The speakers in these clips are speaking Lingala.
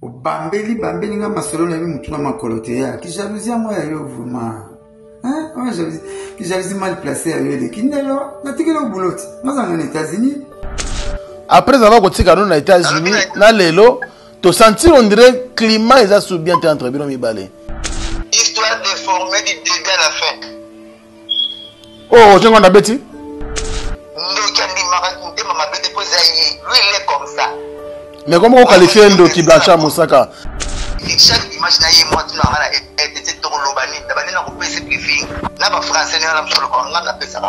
Obambeli bambeli nga masolo na yebi mutu na makolo te ya ki jalousie yango ya yo vraiment hein oyo jalousie ki jalousie mal placé ya yo eleki ndelo natikeli yo boulot ti nazanga na États-Unis. Après avoir kotika no na États-Unis na lelo to sentir on dirait climat eza sous bien te entre bino mibale. Histoire déformée du début à la fin. Oh, ozenga na beti? Ndoki andimaka motema mabe te mpo eza ye. Lui il est comme ça. Mais comment on qualifie ndoki Blanchard Mosaka? Chaque dimanche na ye mwa tuna nga na RTT tokoloba nini na bandi na kopesa briefing na ba français na mosolo nga napesaka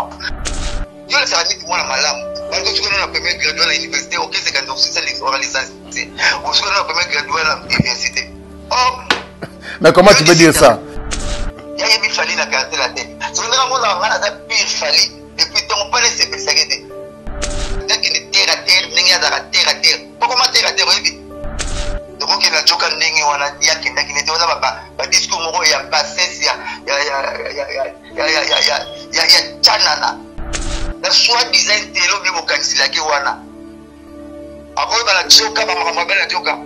yo olakisaka neti mwana malamu bandi osuka na premier grade na université okeseka nde osisa ora licence osuka na premier grade na université oh mais comment tu peux dire ça yayebi fali na quartier la te soki ndenge amonaka nga naza pire fali depuis ntongo mpana esepelisaki te nakende terre à terre ndenge azalaka terre à terre pokoma terre à terre oyebi tokokende na joka ndenge wana ye akendaki nete wana badiscours moko ya bassesse ya canana na soit disant intelo nde bokaniselaki wana akoyeba na joka bamakambo abe na joka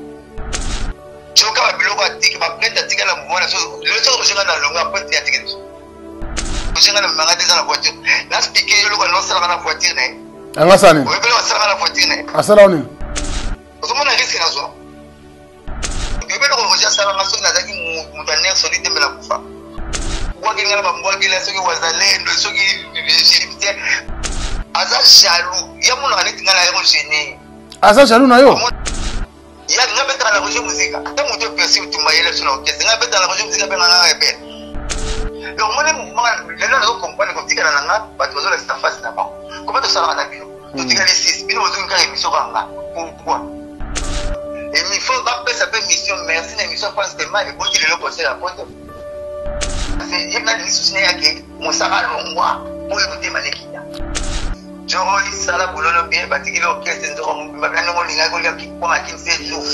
joka babiloko atiki baprete atika na mouvement na so lelo soki ozenga na longa prete atiki biso ozenga na memanga te eza na voiture na spike yo eloko nosalaka na voiture na ye anga asala nini oyebele asalaka na voiture na ye asala nini ozomona riske nazwa oyebele roger asalanga soki nazalaki moto ya nerf solide mbe nakufa bwakeli nga na bambwakela soki wazalendo soki égyptien aza jaloux ye amonaka neti nga na ye kogene aza jaloux na yo Ya nga betaka na Roger Muzika. Ata moto persi tumba yele biso na orchestre. Nga betaka na Roger Muzika benga nga rebelle. Donc moni mouvement lelo nazo comprendre kotikala na nga bato bazolakisa face na bango. Comment tosalaka na bino? Hmm. Totikali 6 bino bozongi kaka émission kaka nga. Pourquoi? Et il faut bapesa mpe mission merci na émission France Tema eboti lelo concert ya poto. Ye na lisusu na yake mosaka longwa oyo motema nekita. Joroy sala boulot no bien batikeli orchestre nzoka mobimba bina ndenge olingaki kolia kikoma kinse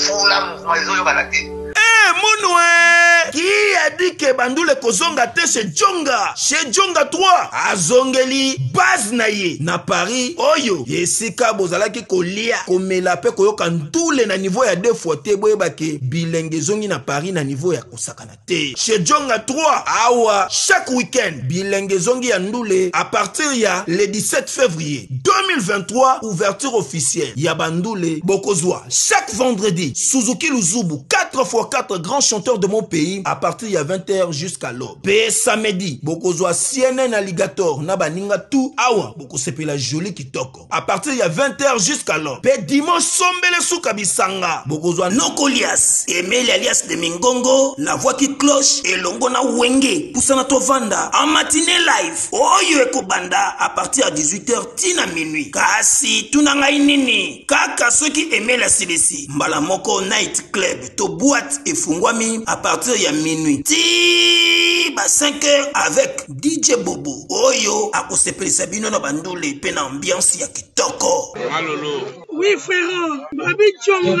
fula mouvement ezoyokana te. Eh monwe qui a dit que bandule kozonga te chez Djonga chez Djonga 3 azongeli base na ye na Paris oyo esika bozalaki kolia komela pe koyoka ndule na niveau ya deux fois te boyeba ke bilenge ezongi na Paris na niveau ya kosakana te chez Djonga 3 awa chaque week-end bilenge ezongi ya ndule à partir ya le 17 février 2023 ouverture officielle ya bandule bokozwa chaque vendredi Suzuki Luzubu 4x4 grand chanteur de mon pays à partir ya 20h jusqu'à l'aube pe samedi bokozwa CNN Alligator na baninga tout awa bokosepela joli kitoko à partir ya 20h jusqu'à l'aube pe dimanche sombele suka bisanga bokozwa nokolias emeli alias de mingongo la voix qui cloche elongo na wenge pusana tovanda en matinée live oyo ekobanda à partir ya 18h ti na minuit kasi tuna ngai nini kaka soki emeli asilisi mbala moko night club to boîte efungwami à partir ya minuit ti ba 5 heures avec DJ Bobo oyo akosepelisa bino na bandule pe na ambiance ya kitoko. Malolo. Oui frère, Babi Djonga.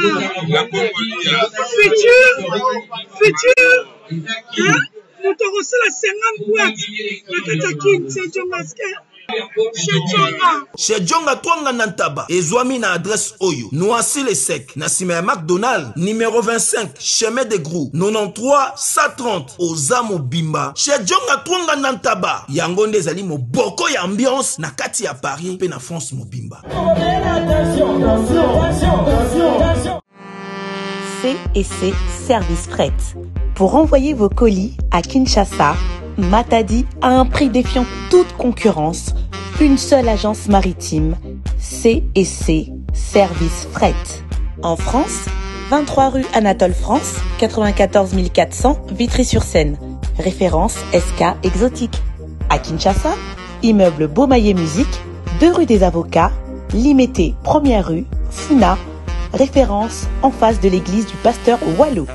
Futur, futur, hein? Moto akosala 50 boîte na kati ya kin, c'est Djonga. Chez Djonga Twanga na Ntaba ezwami na adresse oyo Noisy le Sec na sima ya McDonald numéro 25 chemin de Grou 93 130 oza mobimba Chez Djonga Twanga na Ntaba yango nde ezali moboko ya ambiance na kati ya Paris mpe na France mobimba. C et C Service Fret. Pour envoyer vos colis à Kinshasa, Matadi à un prix défiant toute concurrence, une seule agence maritime, C et C Service Fret. En France, 23 rue Anatole France, 94 400 Vitry-sur-Seine. Référence SK Exotique. À Kinshasa, immeuble Beaumaillé Musique, 2 rue des Avocats, Limété, première rue, Funa, référence en face de l'église du pasteur Wallo.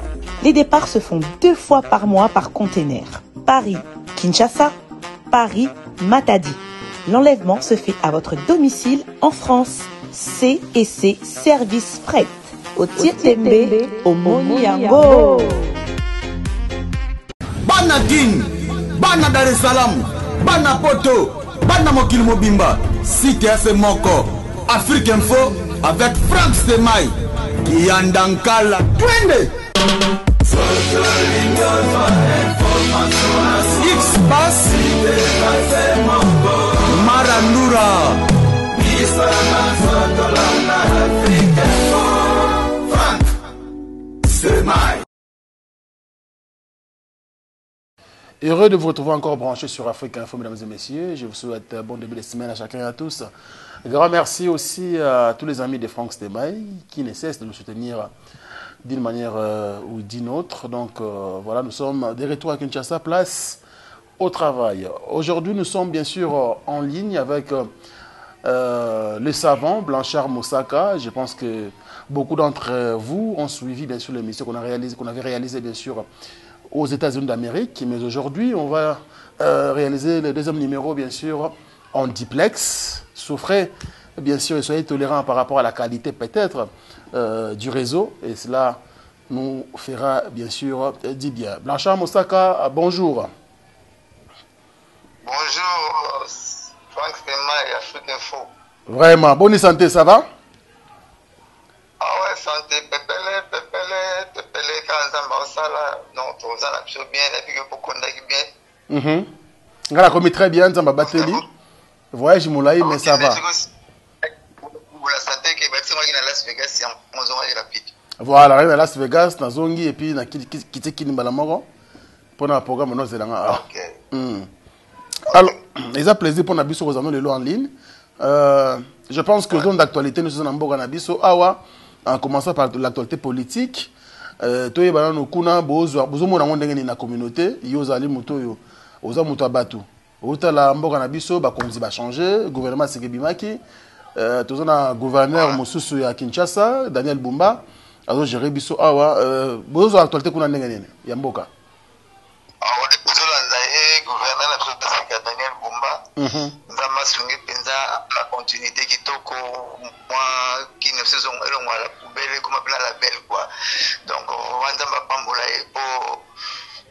Les départs se font deux fois par mois par container. Paris, Kinshasa, Paris, Matadi. L'enlèvement se fait à votre domicile en France. C et C Service Fret. Au Tietembe, au Moniango. Bana Kin, bana Dar es Salaam, bana Poto, bana mokili mobimba, site ya se moko, Afrique Info avec Franck Stemay, Kianda Nkala, twende! X-Pass Marandura Heureux de vous retrouver encore branché sur Afrique Info, mesdames et messieurs. Je vous souhaite un bon début de semaine à chacun et à tous. Grand merci aussi à tous les amis de Franck Stemay qui ne cessent de nous soutenir d'une manière euh, ou d'une autre. Donc euh, voilà, nous sommes de retour à Kinshasa, place au travail. Aujourd'hui, nous sommes bien sûr euh, en ligne avec le savant Blanchard Moussaka. Je pense que beaucoup d'entre vous ont suivi bien sûr l'émission qu'on a réalisée, qu'on avait réalisée bien sûr aux États-Unis d'Amérique. Mais aujourd'hui, on va euh, réaliser le deuxième numéro, bien sûr, en duplex. Souffrez, bien sûr, et soyez tolérants par rapport à la qualité peut-être euh, du réseau. Et cela nous fera, bien sûr, du bien. Blanchard Moussaka, bonjour. Bonjour, Franck Sema et Afrique Info. Vraiment, bonne santé, ça va Ah ouais, santé, pepele, pepele, pepele, kaka Nzambe aosala, donc toza na biso bien, nayebi ke bokondaki bien. Mm -hmm. Nga nakomi très bien, Nzambe abateli. Voyage molai, mais ça va. La santé ke batisangaki na Las Vegas, yango ozongaki rapide. Voilà, na Las Vegas, nazongi et puis na kiti kini mbala moko mpona programme nozela nga awa. Okay. Alors, eza plaisir mpona biso kozala lelo en ligne. Euh, je pense que zone d'actualité nous na mboka na biso awa en commençant par l'actualité politique euh, toyeba nanu kuna bozwa bozomona yango ndenge nini na communauté yo ozali moto oyo oza moto ya bato otala mboka na biso bakonzi bachange gouvernement sika ebimaki euh, toza na gouverneur mosusu ya kinshasa daniel bumba azogere biso awa euh, bozozwa actualité kuna ndenge nini ya mboka Ozolanda ye gouverneur na biso ya sika Daniel Bumba. Nzambe asungi mpenza na continuité kitoko mwa kini biso elongwa la poubelle ekoma mpe na label quoi. Donc vraiment Nzambe apambola ye mpo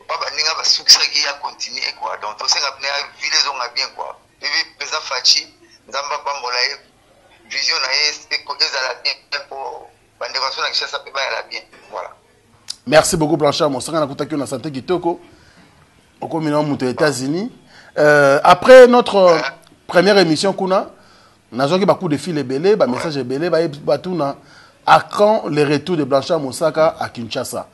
pa baninga basukisaki ya continuer quoi. Donc tosenga mpe ya ville ezonga bien quoi. Vive président Fatshi, Nzambe apambola ye vision na ye ezala bien mpo bandeko na biso na Kinshasa mpe bayala bien. Voilà. Merci beaucoup Blanchard Mosaka nakutaki yo na santé kitoko okomi na moto ya États-Unis. Euh, après notre première émission kuna nazwaki ba coup de fil ebele ba message ebele ba batuna à quand le retour de Blanchard Mosaka à Kinshasa.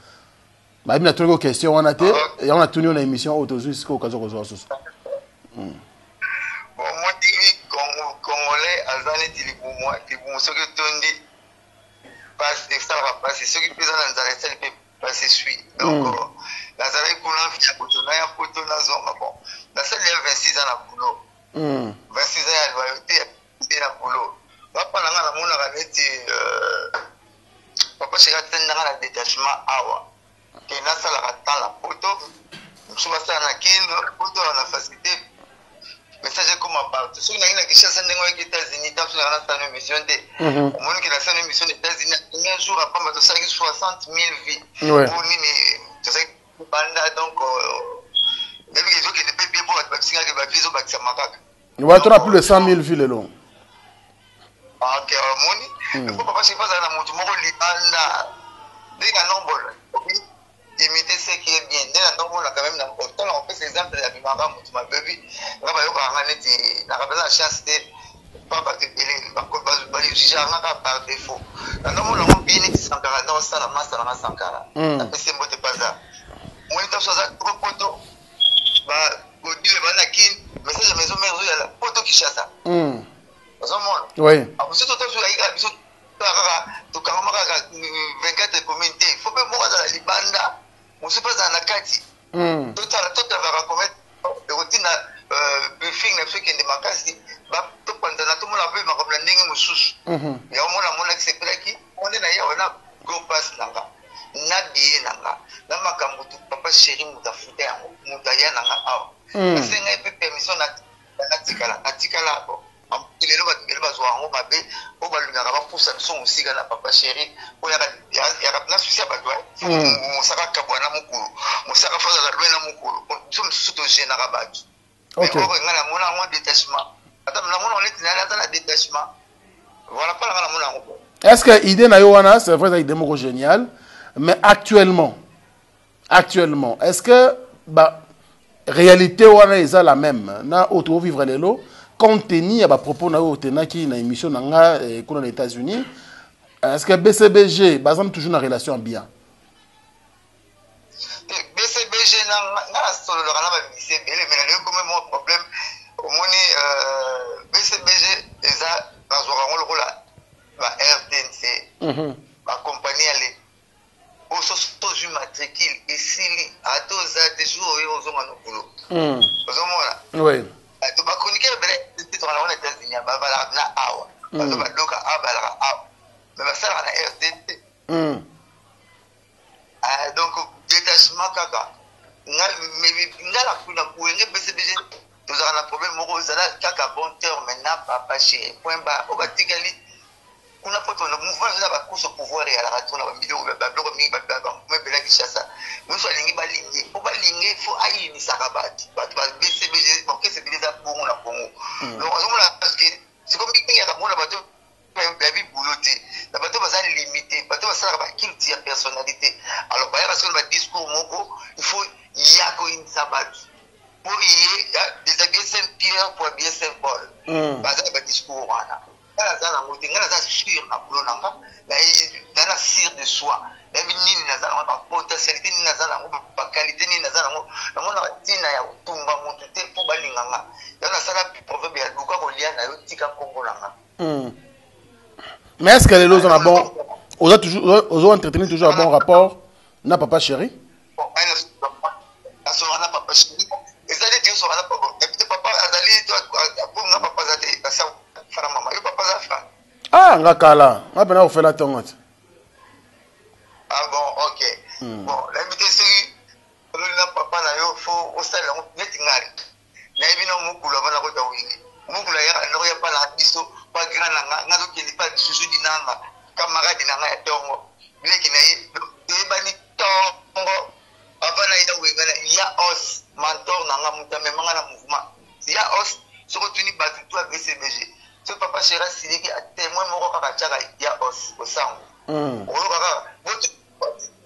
Bayebi na tunaki question wana te yango natuni yo na émission oyo tozwi sikoyo okaza kozwa susu. Bon, moi, Congolais aza neti libumu libumu soki etondi pasi esalaka pasi soki mpe eza na nzala esali mpe pasi esui donc mm. Nazalaki kuna ya poto na ya poto nazonga bon nasali ya 26 ans na boulot mm. 26 ans ya loyauté te na boulot papa na nga namonaka neti euh, papa sheka atindanga na détachement awa ke nasalaka temps na poto mosusu basala na kin poto na facilité message ekoma partout soki nangi na kinshasa ndenge oyaki états-unis ntango soki nanga nasala émission te mhm. omoni ke nasala émission na états-unis un jour apamba tosalaki 60 000 vie po nini tozalaki banda donc nayebi ke ezokende mpe bien mpo bato bakisingaki bavie ezobakisama kaka Ouais, tona plus de 100 000 vues lelo. Ah, ok, omoni. Hmm. Faut papa chez na mutu moko libanda. Ndenge na nombolo. Imiter ce qui est bien. Ndenge na nombolo quand même na important on fait exemple ya bimaka mutu mabebi. Nga bayokaka nga neti na rappela chance te pa bato ebele bajugeaka nga kaka par défaut. Na nomolo yango bien neti Sankara nde osala masa na nga Sankara. Hmm. Napesi mbote paza. Moni ntanso aza trop poto ba godile ba na kin message ya maison mère ezoyala poto kinshasa hmm. ozomona oui biso totosulaki kaka biso kaka tokangama kaka 24 commune te fo mpe moko azala libanda mosusu mpe azala na kati hmm. totala totavaka combien ekotinda euh, briefing na biso ekende makasi topanzana tomona mpe makambo na ndenge mosusu mhm. yango mona monaki sepelaki mone na ye wana go passe na nga na billet na nga na makambo tu papa chéri moto afuta yango moto aya na nga awa mm. asenga ye mpe permission natikala natikala bon lelo bato ebele bazwa yango mabe oyo balingaka bapusa biso mosika na papa chéri oyo yaka na susi ya bato hmm. mosaka kabwa na mokolo mosaka fo azala loin na mokolo biso mosusu togenaka bato okay. ngai namona yango détachement ata namona yango neti nani aza na détachement voilà mpo na ngai namona yango est ce que idée na yo wana c'est vrai eza idée moko géniale Mais actuellement, actuellement, est-ce que ba réalité wana eza la même na oyo tokovivre lelo, compte tenu ya bapropos na oyo otenaki na émission na nga eh, kuna na États-Unis? Est-ce que BCBG baza toujours na relation bien? BCBG na nga nasololaka na bamusicien ebele, mais nalobi komi mwa problème. Omoni, BCBG eza, nazwaka yango lokola ba RTNC, bacompagnie ya le oso tozwi matricule, esili. Ata oza te, jour oyo ozonga no boulot, ozomona. Bato bachroniqueur ebele tokana wana États-Unis, babalaka na awa, bato badoka awa, balaka awa, mais basalaka na RTNC. Ah, donc détachement kaka nga na kuenge BCBG, tozalaka na problème moko, ozala kaka bon terme na papa chéri, point barre. Oyo batikali kuna, po tona mouvement eza bacourse au pouvoir, eyalaka to na bamiloko, babiloko mingi, bamebela Kinshasa nyonso alingi balinge, po balinge fo ayinisaka bato. Bato ba BCBG, orchestre ebele eza bongo na Congo. Donc ozomona, parce que sikoyo mingi yaka mona bato bayebi boulot te, na bato baza limité, bato basalaka baculte ya personnalité. Alors bayaka soki na badiscours moko, il faut ya koyinisa bato po ye déshabiller saint Pierre pour habiller saint Paul. Baza na badiscours wana, nga naza nango te. Nga naza sûr na boulot na nga, naza na sûr de soi, nayebi nini naza nango, bapotentialité nini naza nango, baqualité nini naza nango. Namonaka ntina ya kotumba motu te mpo balinga nga. Yango nasala proverbe ya luka kolia na yo, tika nkombo na nga. Mais est-ce que lelo oza na bon, oza toujours, ozo entretenir toujours un bon rapport na papa chéri? Nasolaka na papa chéri, eza neti osoka na papa te. Papa azali nga, papa aza te, asa fana mama yo, papa aza fa. Ah, nga kala nga mpena kofela ntongo te. Ah bon, ok. Bon, nayebi te soki ololi na papa na yo, fo osala yango neti ngai. Nayebi na mokulu avant nakota Wenge, mokulu ayaka ndoko ya pala biso pa grand na nga, nga azokende pa susu dinanga, camarade na nga ya ntongo, leki na ye, toyebani ntongo avant na ya Wenge. Na ya os mentor na nga, moto amemanga na mouvement ya os. Soki otuni bato to ya BCBG, soki papa chéri asiliki, atémoin moko kaka atiaka ya os osango, oyoka kaka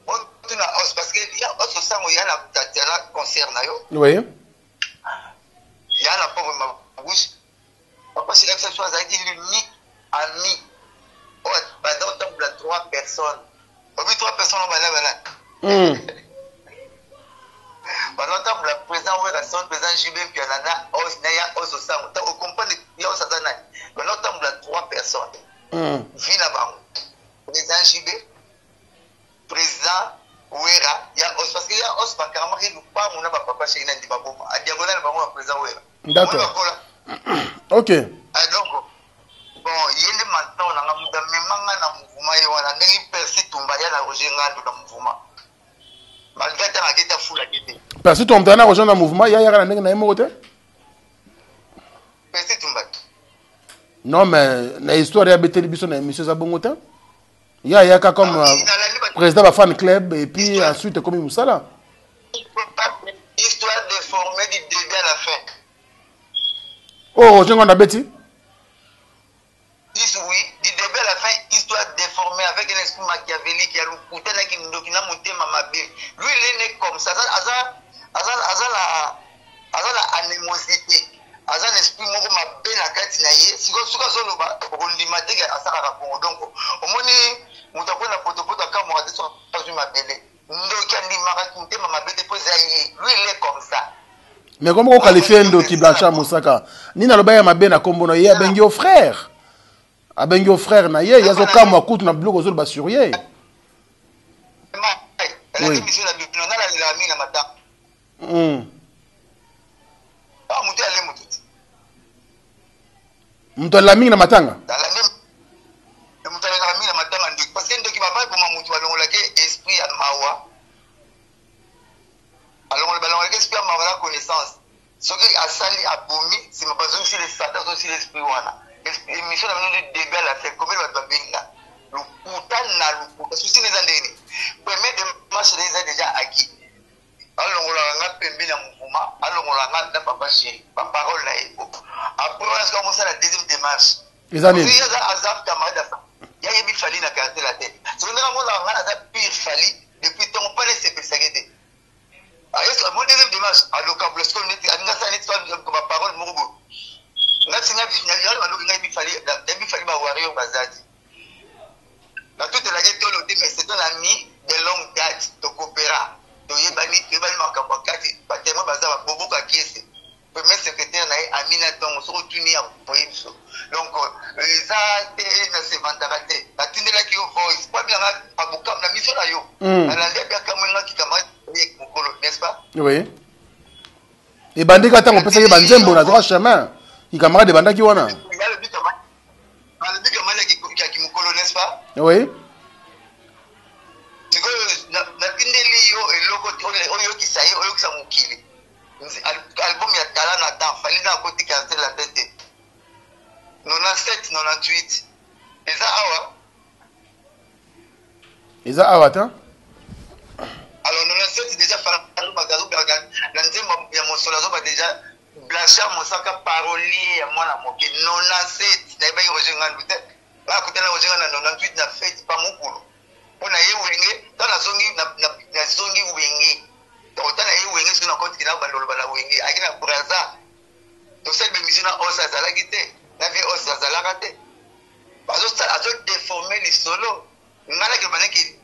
botuna os, parce que ya os osango ya na concert na yo. Ya na pauvre Mabouche, papa chéri abisa biso azalaki l'unique ami oyo banda otambola trois personnes. Obi trois personnes oyo bana bana banda otambola: président Werrason, président JB Mpiana na os na ya os osango. Ta ocomprendre ya os aza nani. Banda otambola trois personnes, vi na bango: président JB, président Wera, ya os, parce que ya os bakaramaki lupangu na bapapa chéri na ndima boma adiagonale bango na président Wera. D'accord, ok. Ah, donc bon, ye nde mentor na nga, moto amemanga na mouvement ye wana, ndenge Persi Tumba ya na Roger Ngando na mouvement, malgré ntango aketi afulaki te. Persi Tumba na Roger na mouvement, ya yaka na ndenge na ye moko te. Persi Tumba. Non, mais na histoire ya beteli biso na émission, eza bongo te. Ya yaka comme président ba fan club et puis ensuite ekomi mosala. Histoire déformée du début à la fin. Oh, Roger Ngando abeti. Oui, du début à la fin, histoire déformée avec un esprit machiavélique, ya lokuta na kindoki na motema mabe. Lui, il est né comme ça. Aza, aza, aza, aza na, aza na animosité. Aza na esprit moko mabe na kati na ye. Sikoyo soki azoloba, okondima te ke asalaka bongo. Donc, omoni moto akwenda potopoto, akamwaka te soki azwi mabele. Ndoki andimaka motema mabe te mpo eza ye. Lui, il est comme ça. Mais comment oqualifie ndoki Blanchard Mosaka? Nini aloba ya mabe na kombo na ye? Abengi yo frère, abengi yo frère na ye, ye azokamwa kutu na biloko ozoloba sur ye. Oui. Biso na bino, nga nalelaka mingi na matanga. Ah, moto ale moto te. Moto alela mingi na matanga. Alandi moto alelaka mingi na matanga, ndoki, parce que ndoki bava eboma moto, balongolaki esprit ya mawa, balongolaki esprit ya mawa na connaissance. Soki asali, abomi, nsima bazongisi le satan, azongisi l'esprit wana. Émission na bino du début à la fin, combien bato babenga? Lokuta na lokuta. Susi eza ndenge nini? Première démarche na eza déjà acquis, alongolaka nga pembeni ya mouvement, alongolaka nga na papa chéri, baparole na ye. Après wana, soki amosala deuxième démarche. Eza nini? Aza, aza camarade ya yayebi Fally na quartier la te. Soki ndenge amonaka nga naza pire. Fally depuis ntongo mpana esepelisaki te. Ayesu mon deuxième démarche aloka sikoyo neti alinga asala neti ba parole moko boye. Nga ti nga baloki ngai bifali nayebi Fally ba warrior baza te. Natutelaki tolo te mais c'est un ami de longue date tokopera toyebani toyebani makambo ya kati ba témoin baza ba Bobo Kakiese premier secrétaire na ye Amina Tongo soki otuni ya koyebi biso donc eza te na se vantaka te natindelaki yo voice po abinanga abukam na miso na yo nalandi abi akamwe nga kikama mokolo n'est-ce pas? Oui. Ebandaki ntango opesaki banzembo na droit chemin kicamarade ebandaki wana. Alobi kamani ya kimokolo n'est-ce pas? Oui. Sikoyo natindeli yo eloko oyokisa ye oyokisa mokili album ya tala na temps Fally na akoti quartier latin te 97 98 eza awa. Eza awa ta. Alors 97 déjà Fally na nzembo ya mosolo azoba déjà Blanchard Mosaka parolier ya mwana moke 97 nayebaki Roger Ngandu te bakutana Roger Ngandu na 98 na fete pa mokolo mpo na ye wenge ntango nazongi nazongi wenge donc ntango na ye wenge soki nakoti na banda oloba na wenge ayaki na Brazza tosali bemission na os azalaki te na vie os azalaka te azodeforme lisolo ngai nakeba naki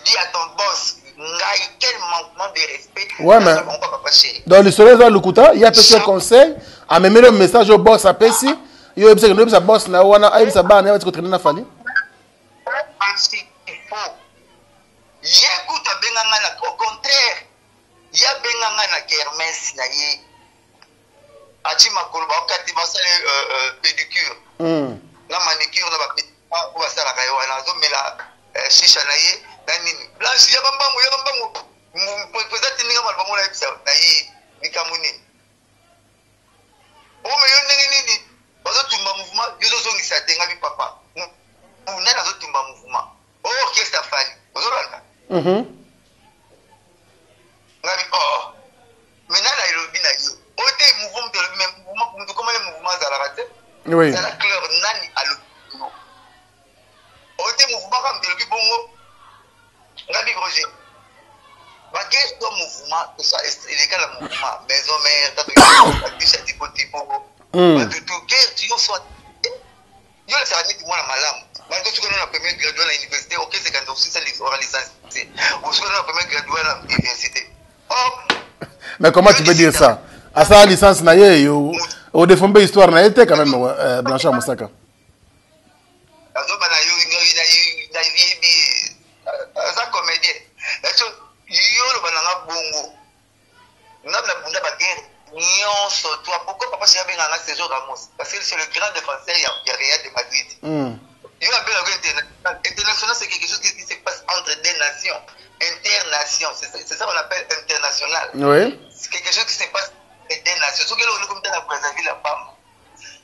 dis à ton boss ngai quel manquement de respect. Ouais, mais donc lisolo eza lokuta ye apesi yo conseil amemeli yo message oyo boss apesi yo oyebisaki oyebisa boss na yo wana ayebisa bana ye bati kotraine na Fally. Ye kutu abenga ngai na au contraire ye abenga ngai na kermesse na ye ati makolo baokati basali pédicure na manicure na ba oyo basalaka ye wana azomela shisha na ye na nini blanche yaka mbangu yaka mbangu président tindinga maloba mona yebisa na ye likambo nini ome yo ndenge nini bazotumba mouvement yo ozozongisa te ngabi papa nani azotumba mouvement o orchestre Fally ozolanda ngabi oh mais nani alobi na yo oyo te mouvement moto alobi mais mouvement moto komane mouvement azalaka te. Ezala clair nani alobi yo oyo te mouvement kaka moto alobi bongo ngabi Roger baguerre to mouvement eleka na mouvement maison mère tatoatisha tipo tipo batutu guerre nyonso yo ezalaka neti mwana malamu bango soki na premier grade wana université okeseka osisa ora licencié osoki na premier grade wana université. Mais comment tu peux dire ça? Asala licence na ye yo odefombe histoire na ye te quand même Blanchard Mosaka. Azoba na yo nayebi aza comédien yo oloba nanga bongo nga na bunda baguerre nyonso toi pourquoi papa chéri abengaka nga Sergio Ramos parce que c'est le grand défenseur ya Real de Madrid. Yo abengaka international international c'est quelque chose qui se passe entre deux nations internation c'est ça qu'on appelle international. Oui. C'est quelque chose qui se passe entre deux nations soki eloko okomi na Brazzaville ya pamba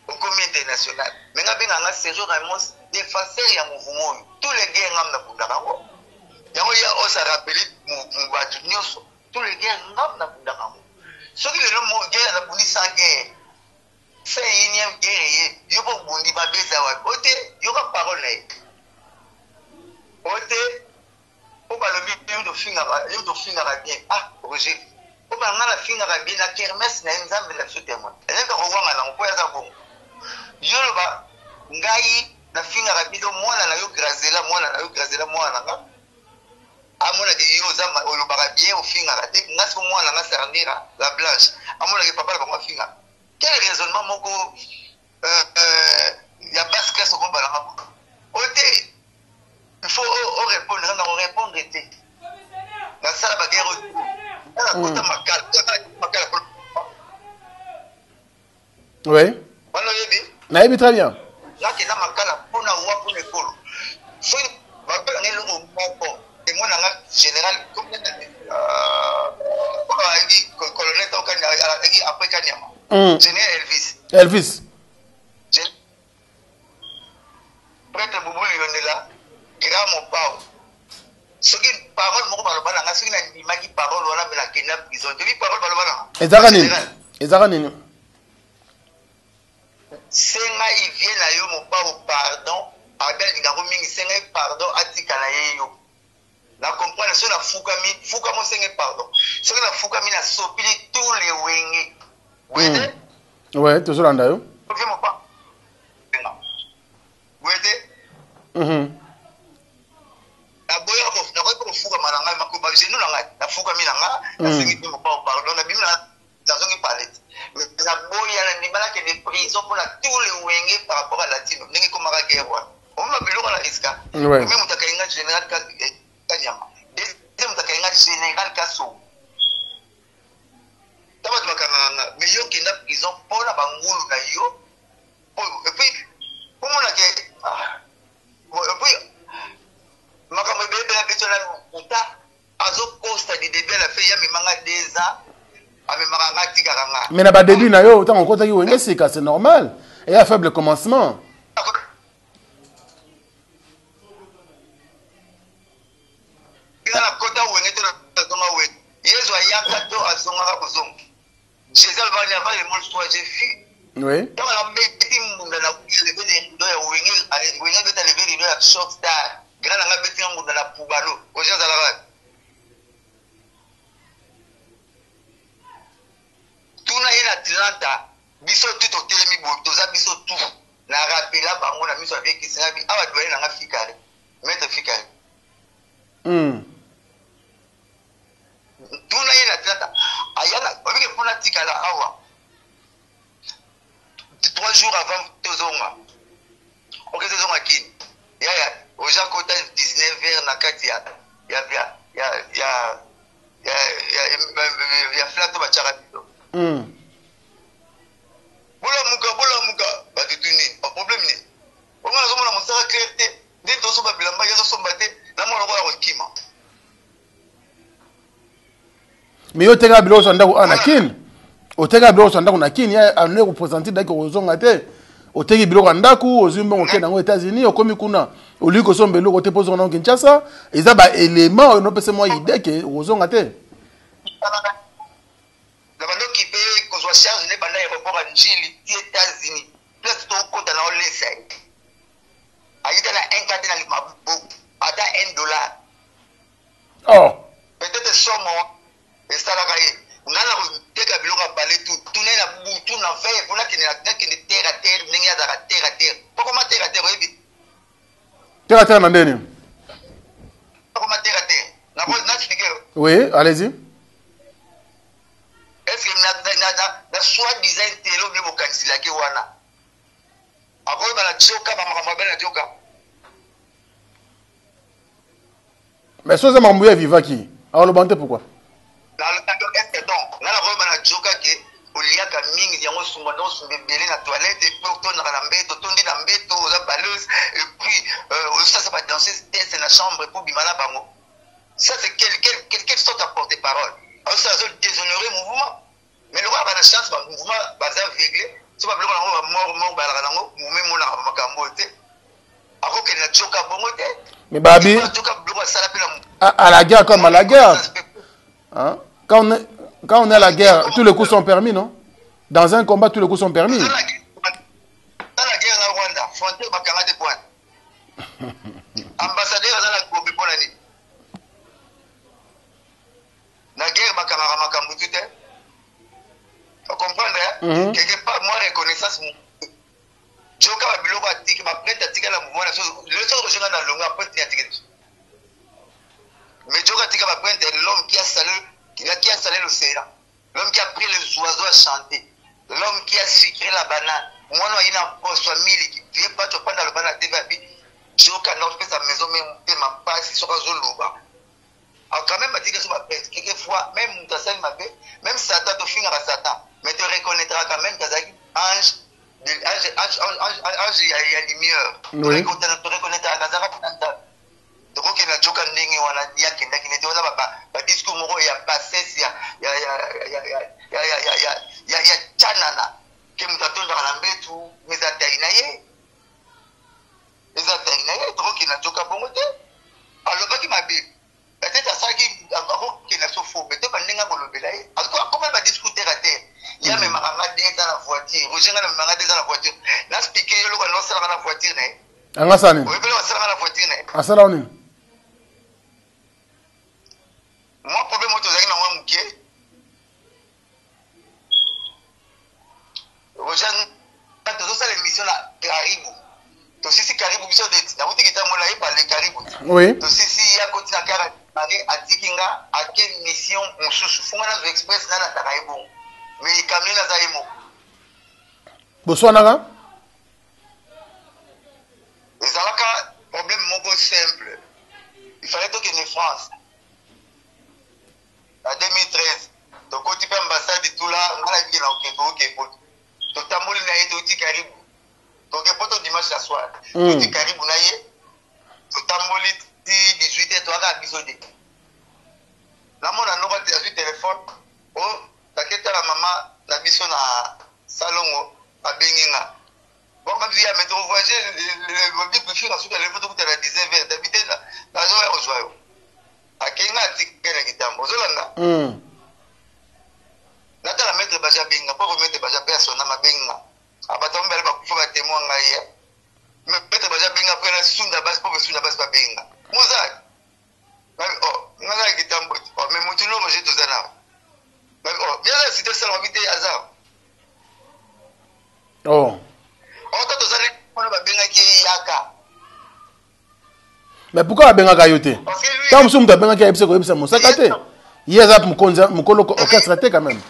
okomi international mais nga abengaka nga Sergio Ramos défenseur ya mouvement oyo tous les guerres nga na bundaka yango yango ya osa rappeler bato nyonso tous les guerres nga na bundaka yango soki lelo guerre nabundi sans guerre c'est unième guerre ye yo mpo obundi mabe eza wapi oyo te yoka parole na ye oyo te mpo balobi yo tofingaka bien ah Roger mpo banga nafingaka bien na kermesse na ye nzambe na biso témoin ezalika kowanga nango mpo aza bongo yo loba ngai nafingaka bino mwana na yo Grazela mwana na yo Grazela mwana na nga amonaki yo oza olobaka bien ofingaka te nga siko mwana na nga Sarnira la blanche amonaki papa na bango afingaka quel raisonnement moko ya basse classe okobalanga oyo te il faut orépondre nga korépondre te nasala baguerre nakota makala makala. Oui. Wana oyebi. Nayebi très bien. Nakenda makala mpona wa mpona ekolo soki babelanga eloko moko emonanga général ayaki colonel ayaki après Kanyama général Elvis. Elvis. Prêtre Bubulu Yondela grand mopao soki parole moko baloba nanga soki nandimaki parole wana me nakenda prison toyebi parole baloba nanga. Ezaka nini? Ezaka nini? Senga ivie na yo mopao pardon abi alingako mingi senga ye pardon atikala ye yo. Na comprendre soki nafukami, fukama osenge pardon. Soki nafukami nasopili tous les wenge. Boye te? Ouais, tozolanda yo. Ok, mopa. Boye te? Naboya ko nakoki mpe kofukama na ngai makoba genou na ngai nafukami na ngai nasengi mpe mopa pardon nabimi na nazongi palette mais naboya na ndima nakende prison mpona tous les wenge par rapport à latino ndenge ekomaka guerre wana omema biloko na riska. Premier moto akangi nga général Kanyama, deuxième moto akangi nga général Kasongo. Ta bato bakangaka nga, mais yo okenda prison mpona bangulu na yo oyo. Et puis omona ke ah, bon, et puis makambo ebele ebele biso na lokuta azokosa du début à la fin. Ye amemanga 2 ans, amemaka nga, atikaka nga. Mais na badébut na yo, ntango okotaki Wenge sika, c'est normal eya faible commencement. Nga nakota Wenge to nazonga Wenge, Yezu ayaka to azongaka kozonga. Jésus alobaki avant le monde soit, je fus. Ntango nabeti mbunda na lever de rideau ya Wenge, Wenge abeta lever de rideau ya Short Star, grand nanga abeti nga mbunda na Pubalo. Oje azalaka wapi? Tuna ye na Atlanta. Biso tu totelemi boye, toza biso tu na rapela bango na miso ya vieux Kisi. Ngabi awa doyen nanga Fikare, maître Fikare. Tuna ye na Atlanta ayaka obike mpona tikala awa 3 jours avant tozonga. Oke tozonga Kini, yaya oza kota 19 heures na kati ya flat to batiaka biso. Bolamuka, bolamuka, bato tu nini, baproblème nini? Onga nazomona mosala clair te, ndeni tozosomba bilamba, ye azosomba te, namona lokola kokima. Mais yo oteka biloko so ndako awa na Kini, oteka biloko so ndako na Kini, ane kopresente daki kozonga te. Oteki biloko ya ndako, ozwi mbongo, okende yango États-Unis, okomi kuna, olingi kosomba eloko te mpo ozonga nango Kinshasa. Eza baélément oyo nopesa mwa idée ke okozonga te. Na bando okipe kozwa charge ne banda aéroport ya Njili ti États-Unis, place tokota na olesa ye ayita na un kate na maboko ata 1 dollar. Oh. Peut-être somo esalaka ye. Ngai na koteka biloko ya bale tu tuna ye na butu na veille mpo nakende terre à terre, ndenge azalaka terre à terre. Pokoma terre à terre, oyebi? Terre à terre na ndeni? Pokoma terre à terre, naexpliquer yo. Oui, allez-y. Est ce que na soi disant telo nde bokaniselaki wana akoyeba na tioka bamakambo abe na tioka? Mais so eza makambo ye avivaki, akoloba te pourquoi? Est donc nga nakoyeba na joka ke oliaka mingi, yango osumba nde osumba ebele na toilette, et puis otondaka na mbeto, otondi na mbeto, oza baleuse, et puis ozosasa badanseuse teste na chambre po bima na bango. Ça, c'est quelle sorte ya porte parole azosala? Azo déshonorer mouvement. Mais lokola bana chance, bamouvement baza aveugle, so babiloko nango bamort mort balaka nango, mouvement emonaka makambo oyo te. Akokende na joka bongo te. Mais babi joka biloko asala mpe na à la guerre comme à la guerre, hein? Quand on est à la guerre, tous les coups sont permis, non? Dans un combat, tous les coups sont permis. Dans la guerre na Rwanda, frontière bakanga te point. Ambassadeur aza na Gombe mpo na nini? Na guerre bakangaka makambo tu te, ocomprendre? Quelque part moi reconnaissance joka babiloko atiki, baprinte atika na mouvement na so. Lelo soki kosenga na longo aprinte atiki biso, mais joka atika baprinte. L'homme qui a salé l'océan, l'homme qui a pris les oiseaux à chanter, l'homme qui a sucré la banane, mwana ayi na poso ya miliki vie bato opanda aloba na TV abi joka na opesa maison me motema mpasi soki azoloba. Quand même atika so baprinte. Quelquefois même moto asali mabe, même Satan, tofingaka Satan, mais te reconnaîtra quand même kazalaki ange ange ange ange ange ya lumière. Toreconnaîtraka kazalaka mpona Nzambe. Tokokende na joka ndenge wana ye akendaki neti wana badiscours moko ya bassesse ya tianana ke moto atondaka na mbetu, mais eza tai na ye, eza tai na ye. Tokokende na joka bongo te. Alobaki mabe, peut-être asalaki, akokende so faux, peut-être bandenge akolobela ye akoma badiscours terre à terre. Ye amemaka nga 2 ans na voiture. Roger, nga namemaka 2 ans na voiture, naspike ye eloko naosalaka na voiture na ye. Anga asala nini? Oyebeli asalaka na voiture na ye. Asala nini? Oui. Tosisi ye akoti na kara mare atiki nga ake mission mosusu funga nazwa express nalataka ye bongo mais camion aza ye moko. Boswanaka? Ezalaka problème moko simple. Il fallait tokende France na 2013 tokoti mpe ambassade tula nga nayebiki na okende oke poto totamboli na ye touti karibu toke poto dimanche na soir touti karibu na ye totamboli ti 18 heures toyaka biso de namona noko azwi telefone o naketala mama na biso na salongo abengi nga. Bon, nga biso ya mais toko voyager le bifika na suka lelo tokutana na 19 heures dabi te nazoya kozwa yo akei nga atike na kitambo ozolanda natala maître baja abenga pauvre maître baja mpe asona mabenga abato mibale bakufa batemoin ngai ye maître baja abenga mpe na sunda basi pauvre sunda basi babenga mozali oh nga na kitambo oh mais mutu no roger toza na oh bien la cité sala bite aza oh oh to toza ne wana babengaki ye yaka. Mais pourquoi babengaka yo te? Ntango mosusu moto abengaki ayebisa koyebisa mosaka te ye aza mokonzi mokolo orchestre te quand même.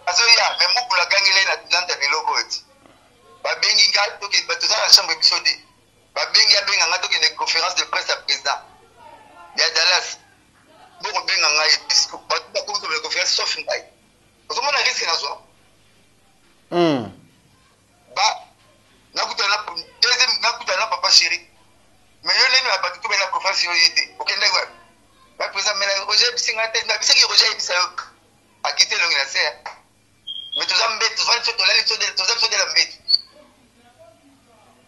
Azoya mais mokolo agangela ye na Atlanta biloko oyo ti babengi nga toza na chambre biso de babengi abenga nga tokende conférence de presse ya président ya Dallas bokobenga ngai bato bakomi komela conférence sauf ngai ozomona risque nazwa ba nakutana na deuxième nakutana na papa chéri mais yo ndenge na bato to na conférence yo ye te okendaki wapi ba président mela Roger ayebisi ngai te nabisaki Roger ayebisa yo akiti elongi na se mais toza mbeto tozali biso tolali biso toza biso dela mbeto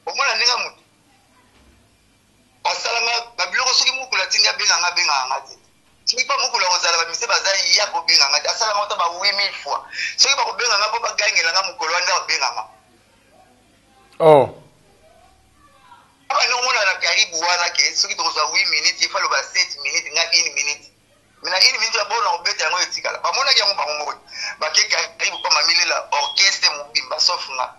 omona ndenge moto asala nga babiloko soki mokolo atindi abenga nga abengaka nga te soki mpa mokolo akozala bamise baza ya kobenga nga te asala nga ata ba 8000 fois soki bakobenga nga mpo bagangela nga mokolo wana nde akobenga nga. Oh. Aba ndenge omona na karibu wana ke soki tokozwa 8 minutes ye faloba 7 minutes nga 1 minute mais na 1 minute ya bona kobeta yango etikala bamonaki yango bango moko bake karibu mpa mamilela orchestre mobimba sauf nga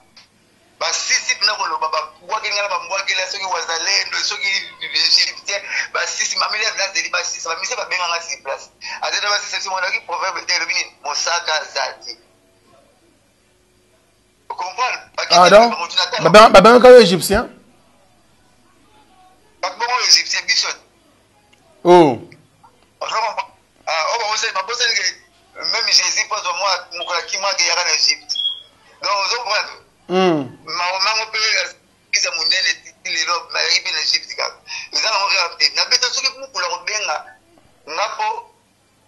basisi mpena koloba babwakeli nga na bambwakela soki wazalendo soki égyptien basisi mamile azeli basisi bamise babenga nga sur place azeli basisi biso monaki proverbe te elobi nini mosaka aza te comprendre. Ah donc babengaka yo égyptien bongo égyptien biso oh oh babosani ke même Jésus mpo azwa mwa mokolo akima akeyaka na Égypte donc ozo comprendre mango mpe kisa monene ti lelo nayaki mpe na Égypte kaka eza nango kaka te nabeta soki mokolo akobenga nga mpo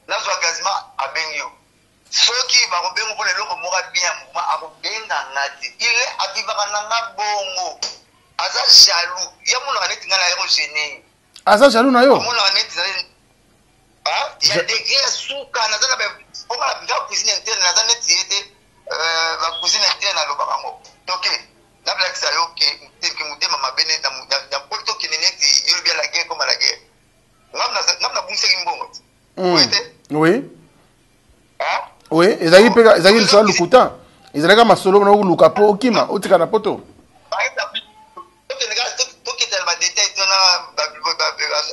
nazwa gazima abengi yo soki bakobenga mpona eloko moko bien mouvement akobenga nga te il avivaka na nga bongo aza jaloux ye amonaka neti nga naye kogene ye. Aza jaloux na yo? Amonaka neti ya degré ya suka naza na mpo nga nga cuisine interne naza neti ye te ba cuisine interne alobaka yango toke nabilakisa yo ke motema mabe na mpo tokende neti yo lobi ya la guerre comme la guerre ngam nabungisaki mbongo te. Oui. Oui, ezalaki mpe ezalaki lisolo lokuta ezalaki masolo na okoluka mpo okima otika na poto. Tokende na badetail tona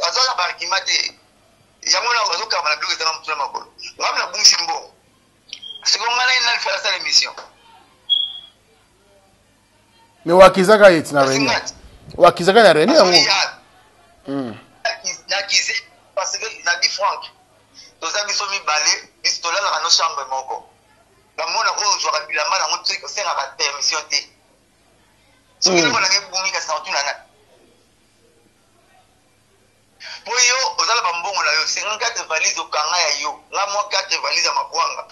aza na baargument te yango na azokamba na biloko ezanga motu na makolo ngam nabungisi mbongo sikoyo ngai naye nalifala asala émission. Mais wakizaka ye ti na réunion wakizaka na réunion yango nakize parce que nabi Frank toza biso mibale biso tolalaka no chambre moko namona oyo ozwaka bilamba nango osengaka permission te soki eloko nanga ebungi kasi nakotuna nani po yo ozala bambongo na yo 54 valise okanga ya yo nga mwa 4 valise ya mabwanga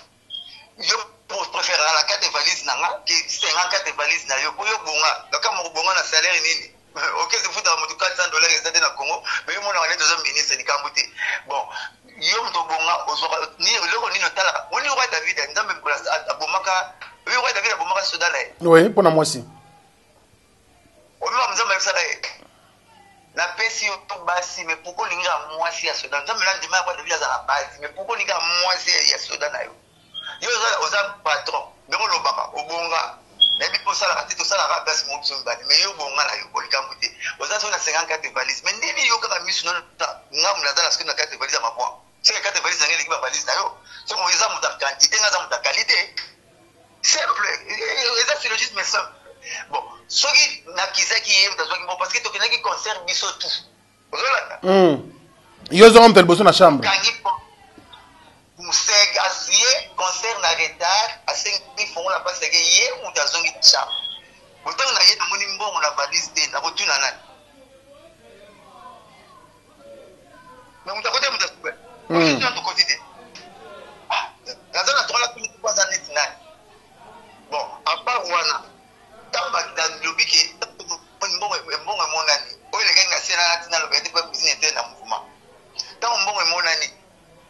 yo préférera na 4 valise na nga ke 54 valise na yo po yo bonga kaka moko bonga na salaire nini ok ezofutaka moto 400 dollars eza te na Congo mais yo monaka neti oza ministre likambo te bon yo moto obonga ozwaka eloko nini otalaka oni roi David nzambe mokolo abomaka oyo roi David abomaka soda na ye oui mpona mwasi oyo nzambe ayebisaka ye napesi yo basi mais pourquoi olingaka mwasi ya soda nzambe na ndima ya roi David azala basi mais pourquoi olingaka mwasi ya soda na yo yo oza patron ndenge olobaka obonga. Nayebi mpo osalaka te, tosalaka place moko biso mibale, mais yo bonga na yo likambo te. Oza soki na 54 valise, mais ndeni yo kaka misu na ngambo naza na soki na 4 valise ya mabwa. Soki 4 valise na ngai eleki ba valise na yo. Soki oza moto ya quantité, ngai aza moto ya qualité. Simple, eza syllogisme simple. Bon, soki nakizaki ye moto azwaki bon parce que tokendaki concert biso tout. Ozolanda? Yo ozonga moto ya liboso na chambre. Kangi Museg azie concert na retard, asengi fongola mpasi yake ye moto azongi na chambre. Botango na ye namoni mbongo na valise te, nakotuna nani? Mais moto akoti moto asuka. Tuna tokoti te. Ah, naza na droit natuni mpo aza neti nani. Bon, à part wana, ntango nalobi ke mbongo mbongo emonani, oyo elekaki na se na ntina aloba ete mpo cuisine interne ya mouvement. Ntango mbongo emonani,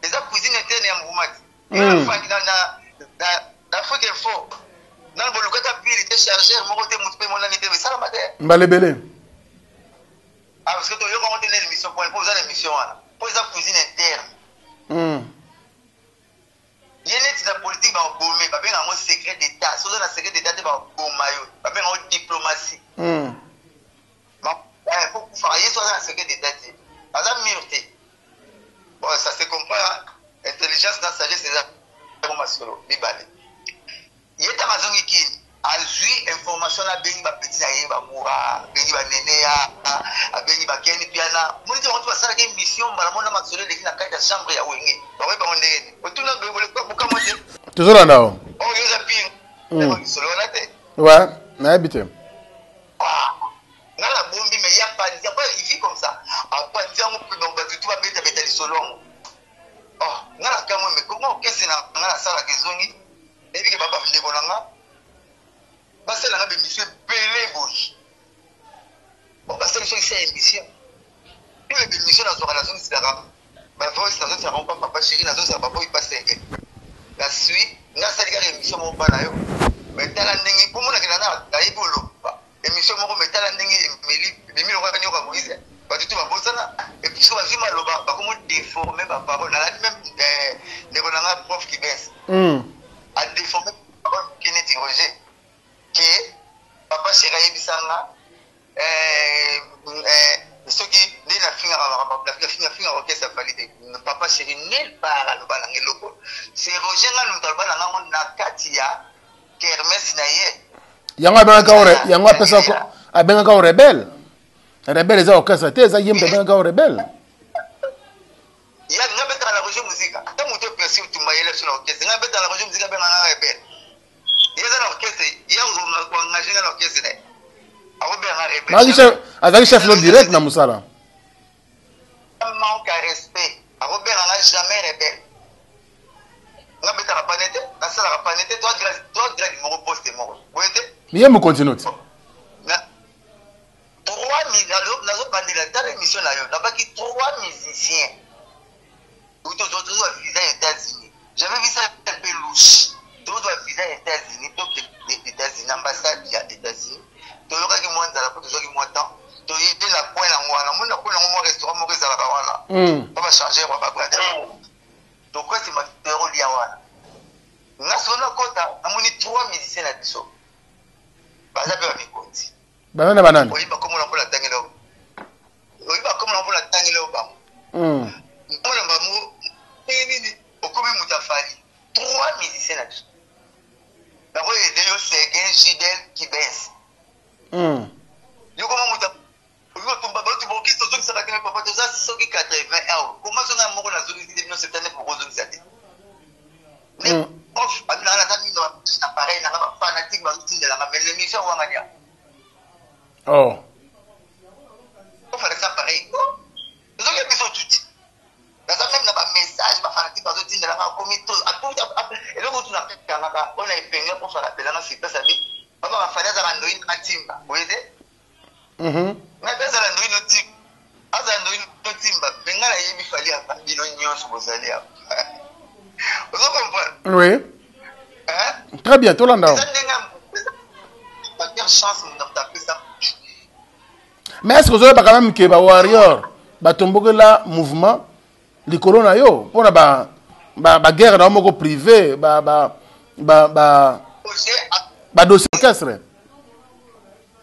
eza cuisine interne ya mouvement te. Nafandi na na Afrique Info, nano bolukaka pili te, chargeur moko te, motu mpe emonani te, esalama te. Mbala ebele. Ah, parce que toyoka yango te na émission point mpo oza na émission wana mpo eza cuisine interne. Ye neti na politique babome, babenga yango secret d'état. Soki oza na secret d'état te, baboma yo, babenga yango diplomatie. Po kufaka ye so aza na secret d'état te, aza mur te. Bon, ça se comprend, intelligence na sagesse eza yango masolo mibale. Ye ntango azongi Kini, azwi information na abengi bapeti na ye bamura, abengi baneneya, abengi bakeni piana. Moni te bango ti basalaki émission mbala mona masolo eleki na kati ya chambre ya Wenge. Bakoyeba bango ndenge nini? Otuna bokamwa te. Tozolanda o. Oh, yo oza pire. Lisolo wana te. Ouais, nayebi te. Ah, nga nabombi mais ya panzi yango, il vit comme ça. Apanzi yango mpe bato tu babetabeta lisolo yango. Oh, nga nakamwe, mais comment okese na nga nasalaka ezongi? Nayebi ke baba ndeko na nga basala nga bemission ebele boye. Bon, basali soki sa émission, tous les bémission nazwaka, nazongiselaka bavoice, nazongiselaka ngo pa papa chéri, nazongiselaka baboyi paseke nasui. Nga asali kaka émission moko mpa na yo, mais tala ndenge mpo monake nana nayebi oloba émission moko, mais tala ndenge emeli ebimi lokola nyoka Moïse, bato tu babosana. Et puis soki bazwi maloba, bakomo déforme baparole. Nalandi même ndeko na nga prof Kibens adéforme parole moke neti Roger ke papa chéri ayebisanga soki nde nafingaka orchestre Fally te. Papa chéri nulle part aloba nanga eloko. C'est Roger nga moto aloba nanga ngo na kati ya kermesse na ye. Yango abengaka, yango apesaka, abengaka o rebelle. Rebelle eza orchestre te, eza ye moto abengaka o rebelle. Ya nga betaka na Roger Muzika, ata moto epesi tumba yele biso na orchestre, nga betaka na Roger Muzika, abenga nga rebelle. Ye aza na orchestre, ye akoengage nga na orchestre na ye, akobenga nga rebelle. Azalaki chef no direct na mosala. Manque à respect, akobenga nga jamais rebelle. Nga betaka pane te, nasalaka pane te, trois grade moko, poste moko boye te. Ye mokonzi no te. Trois, nazobandela, tala émission na yo, nabaki trois musiciens tozwa visa ya États-Unis. J'avais vu ça un peu louche. Tozwa visa ya États-Unis, tokende États-Unis, ambassade ya États-Unis. Toyokaki mwa nzala mpo tozwaki mwa temps, toyede na coin yango wana, moni na coin yango mwa restaurant moko ezalaka wana pa bachange wa babrada, tokosima tokolia wana. Nga soko nakota, namoni trois musiciens na biso baza mpe bamikonzi. Banani na banani? Oyeba komona mpo natangela yo, oyeba komona mpo natangela yo bango. Mona bango ndenge nini okomi moto afali. Trois musiciens na biso, nakoyede yo Seguin, Gidel, Kibens. Yo koma moto otumba bato bokisi, ozongisaka te. Papa, toza soki 80 awa, koma soki nga moko nazongisi te, bino 79 bokozongisa te. Prof abinaka naza mingi na pareil nanga, bafanatique bazotindelanga, mais l'émission wangania. Oh. Prof alakisa pareil, ezoki biso tuti, naza même na bamessage bafanatique bazotindelanga, akomi to eloko tuna kangaka oyo na epenge. Prof alapelanga sur place, abi baba bafali azala ndoi na timba boye te. Ngai mpe azala ndoi no timba, azala ndoi no timba, me ngai nayebi Fally ava bino nyonso bozali awa. Ozo comprendre? Oui. Hein? Très bien, tolanda. Eza ndenge première chance moto apesa. Mais est ce que ozoyeba quand même ke bawarrior batombokela mouvement likolo na yo mpona baguerre na yo moko privé ba Roger. Badossier orchestre.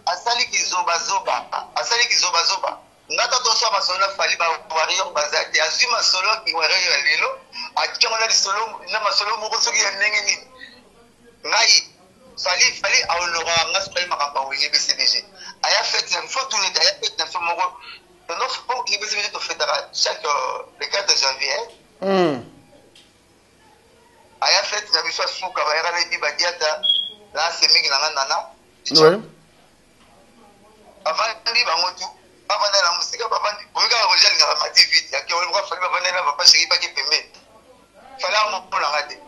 Asali kizobazoba, asali kizobazoba. Nga ta toswa masolo na Fally, ba warrior baza te. Azwi masolo ya warrior ya lelo, atiango na lisolo na masolo moko soki ya ndenge nini. Ngai Fally, Fally a honoraka nga soki makambo ya Wenge BCBG. Aya fete na faut tout aya fete na biso moko. Tonton faut Wenge BCBG tofetaka chaque le 4 janvier. Aya fete na biso ya suka bayaka na Edi Badiata na semiki na nga Nana. Ouais. Bavandi bango tu bavanda na mosika, bavandi oyo kaka Roger alingaka mati vite yake oyo Fally bavandi na papa chéri baki pembeni. Fally amonanga te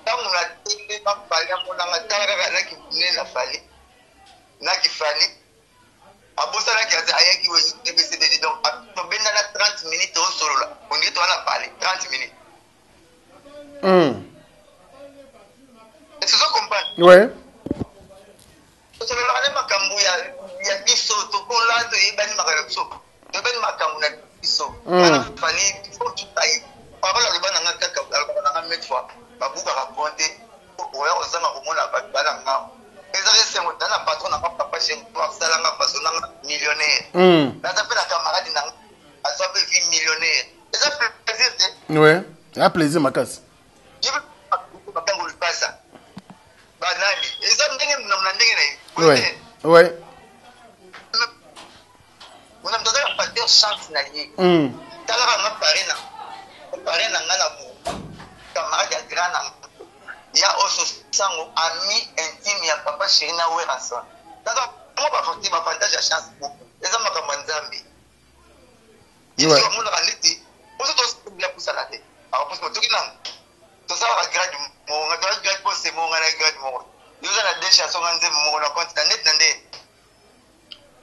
ntango na telema, Fally amonanga, tala kaka naki monene na Fally, naki Fally abosanaki ayaki Wenge BCBG. Donc tobenda na 30 minutes tosolola, ondire toza na pale 30 minutes. Est-ce que comprendre? Ouais. Tosololaka nde makambo ya biso, tokola, toyebani makambo na biso, toyebani makambo na biso. Wana Fally ai parole aloba na nga kaka, alobaka na nga maintes fois, babukaka pont te, oya kozanga komona bato bana ngambo. Ezaka esengo na na patron na nga papa chéri asalanga façon nanga millionnaire. Naza mpe na camarade na nga azwa mpe vie millionnaire, eza plaisir te? Ouais, eza plaisir makasi. Batango lipasa banani, eza ndenge na ndenge na ye. Ouais. Mona moto aza na facteur chance na ye. Talaka nga pare na nga na camarade ya grand na ya oso sango, ami intime ya papa chéri na Werrason. Naza mo baavantage ya chance, eza makambo ya Nzambe. Yesu amonaka neti poso tosila pusana te, akopusa toki nanu tosalaka grade moko, nga toza grade poste moko, nga na grade moko, yo oza na deux chanson, nga nzembo moko na compte na neti na nde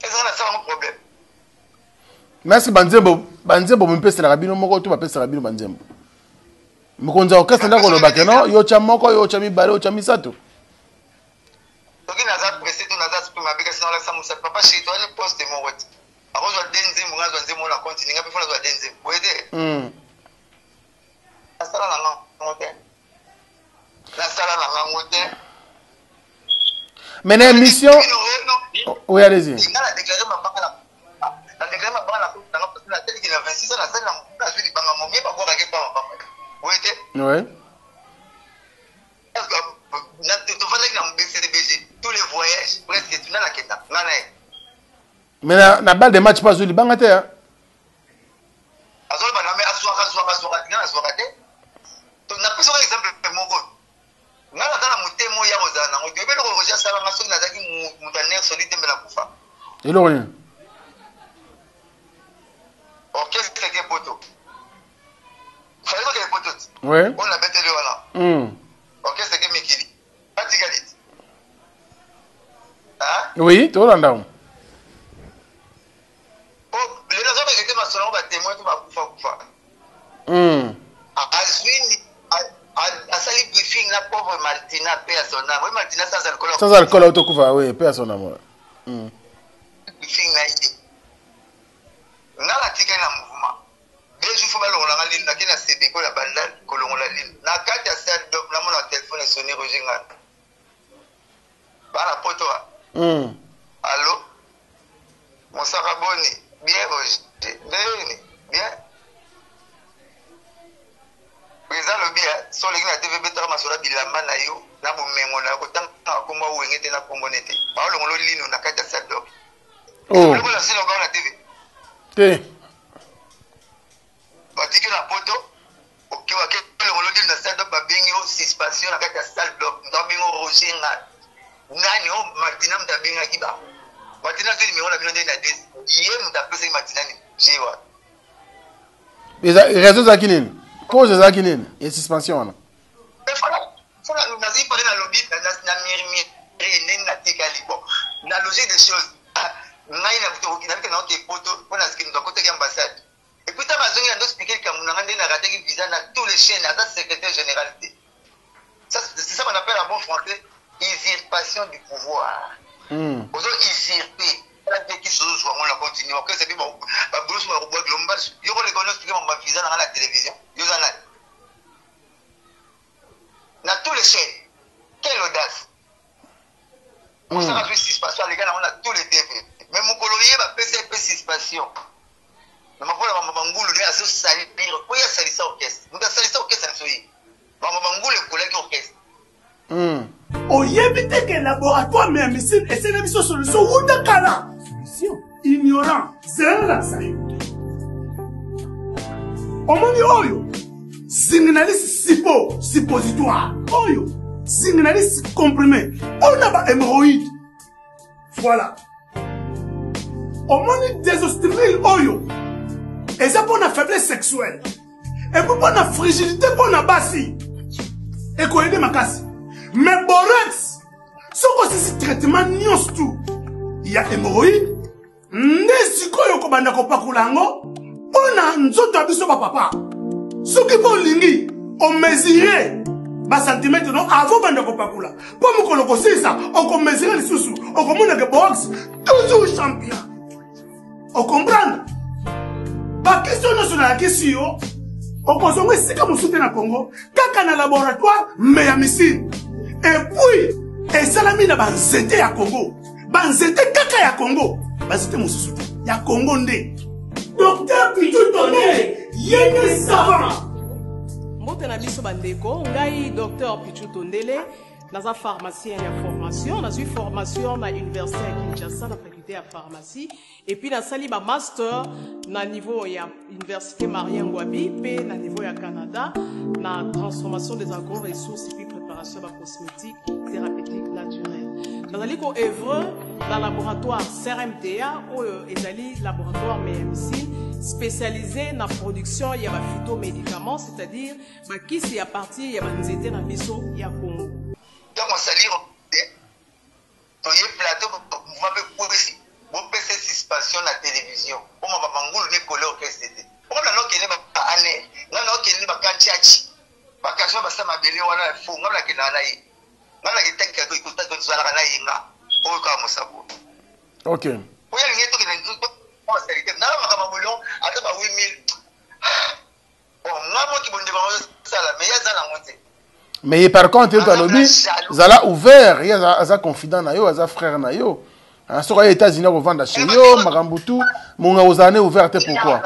ezaka nasala ngo problème. Merci. Banzembo mipeselaka bino moko to bapesaka bino banzembo? Mokonzi ya orchestre ndako olobake no, yo otya moko, yo otya mibale, otya misato. Soki naza pressé to naza esprit mabe, kasi nalakisa mosapi papa chéri, toyani poste moko te, akozwa de nzembo, nga azwa nzembo na compte ninga mpe fo nazwa de nzembo boye te. Nasala na ngango te, nasala na ngango te. Mais na émission, oui, allez-y. Nga na déclaré mabanga na déclaré mabanga na compte nanga parce que nateliki na 26 ans, nasali na nazwi libanga momie, babwakaki mpa mabanga boye te. Ouais. Tofandaki na BCBG, tous les voyages presque tuna nakenda nga na ye. Mais na balle de match mpo azwi libanga te. Azoloba na me azwaka, azwaka, azwaka, nga nazwaka te. Napesi oka exemple moko, nga naza na motema oyo ya kozala nango te. Oyebi eloko Roger asalanga? Soki nazalaki moto ya nerf solide te, mbe nakufa. Eloko nini? Orchestre ke poto, Fally kokende poto ti oyo nabeteli wana, orchestre ke mikili batikali ti. Oui, tolanda. Lelo azobeke te masolo yango, batémoin to bakufa kufa. Azwi, asali briefing na pauvre Martina mpe ya son âme. Oyo Martina sans alcool. Sans alcool autokufa, oui, mpe ya son âme. Briefing na ye, nga natikali na mouvement 2 jours, fo balongolanga lino, nake na sebeko ya banda kolongola lino na kati ya salle doc, namona telefone esoni, Roger Ngana, bana poto. Allo, mosaka, boni? Bien Roger, ndeni? Bien président. Alobi so olingi na TV, betaka masolo ya bilamba na yo na bomengo na yo, kotanga kombo Wenge te na kombo ne te, baolongola lino na kati ya salle doc. Lokola sino bao na TV te. Batiki na poto, okelongolo lino na salle doc, babengi yo suspension na kati ya salle doc. Moto abengi yo Roger nga nani? O Martina moto abengaki bango. Martina azwi nimero na bino nde na des ye moto apesaki Martina je wana. Raison ezalaki nini? Cause ezalaki nini ya suspension wana? Nazali pare, nalobi na murmure ndenge natikali. Bon, na logique des choses, ngai nabike naoke poto mpo na moto akotaki ambassade. Et puis ntango azongi na ndo expliquer likambo na nga ndenge narataki visa na tous les chaînes, aza secrétaire général te. C'est ça qu'on appelle en bon français usurpation du pouvoir. Ozo usurper kisi, ozozwa ngo na continue okesa mpe babulusu bakobwaki lombasu. Yo koleka ono expliquer mambo visa na nga na télévision, yo oza nani na tous les chaînes? Quelle audace! Mosaka azwi suspension aleka nango na tous les TV. Mais mokolo ye bapesa ye mpe suspension na makola bamba bangulu nde azosalir po ye asalisa orchestre. Moto asalisa orchestre na biso ye. Bamba bangulu ekolaki orchestre. Oyebi te ke laboratoire Meamicine esali biso solution wuta kala. Solution ignorant zela nalakisa yo. Omoni oyo Zingnalis sipo suppositoire oyo Zingnalis comprimé ona ba hémorroïde. Voilà. Omoni désostimile oyo eza mpo na faiblesse sexuelle epuis mpo na frigidité mpo na basi ekoyede makasi mais borax soki osisi traitement nyonso tu ya hémorroïde nde sikoyo okobanda kopakola yango mpo na nzoto ya biso bapapa soki mpo olingi omesure basantimetre no avant banda kopakola mpo mokolo kosilisa okomesure lisusu okomona ke box toujours champion okomprendre bakestio nyonso nalakisi yo okozonga esika mosusu te na congo kaka na laboratoire me ya misine epuis esalami na banzete ya congo banzete kaka ya congo banzete mosusu te ya congo nde docteur pichu tonele ye nde savant. Mbote na biso bandeko, ngai docteur Pichu Tondele, naza pharmacien ya formation, nazwi formation na université ya Kinshasa na faculté ya pharmacie et puis nasali ba master na niveau ya université Marien Ngouabi pe na niveau ya Canada na transformation des agro-ressources et puis préparation ya ba cosmétiques thérapeutiques naturelles. Nazali ko œuvre na laboratoire CRMTA oyo ezali laboratoire MEMC spécialisé na production ya ba phytomédicaments, c'est-à-dire ba kisi ya partir ya ba nzete na biso ya Congo. Ntango asali toye plateau mouvement mpe kwesi bopesa suspension na télévision poma bamangulu ne kole orchestre te pona nokende baane nga naokende bakantiachi bakasio basa mabele wana ya fo nga nakendaka na ye nga naketaki na ye nga oyo kaka mosako. Ok. Oyo alingi tokende basalite nala makambo bolon ata ba 8000 bon nga moki bondeko yango osala mais ye aza nango te. Mais par contre ye alobi zala ouvert, ye aza confident na yo, aza frère na yo. Soki aye États-Unis akovanda chez yo makambo tout monga ozala ne ouvert te pourquoi?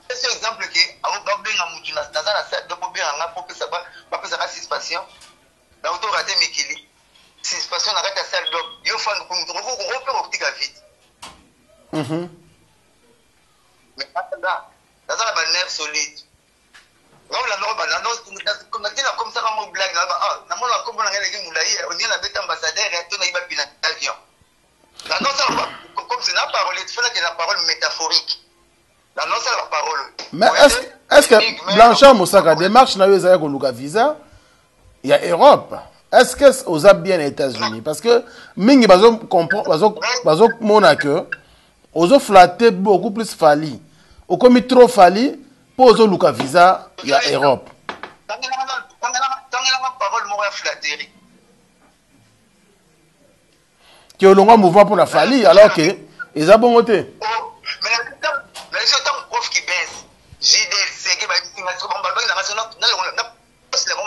Pesi exemple ke babenga mutu naza na salle donc bobenga nga po pesa bapesa nga suspension na auto rate mikili suspension na kati ya salle donc yo fanda mutu okoki mpe kotika vite. Mais naza na ba nerf solide ntina komisaka mo blague na ah namona kombo na ngai eleki molai oninga nabeta ambassadeur to nayiba pina avion nanosala comme si na parole fo nakende na parole métaphorique nanosala ba parole. Mais est-ce que Blanchard Mosaka démarche na yo ezali koluka visa ya Europe? Est-ce que oza bien na États-Unis? Parce que mingi bazo comprendre, bazo bazo mona que ozo flatter beaucoup plus Fally, okomi trop Fally mpo ozoluka visa ya Europe. Tangelanga parole moko ya flatterie. Ke olongwa mouvement mpona Fally alors que eza bongo te. Mais so ntango prof kibens JDL seke bayebisinga balobaki nanga so nalongo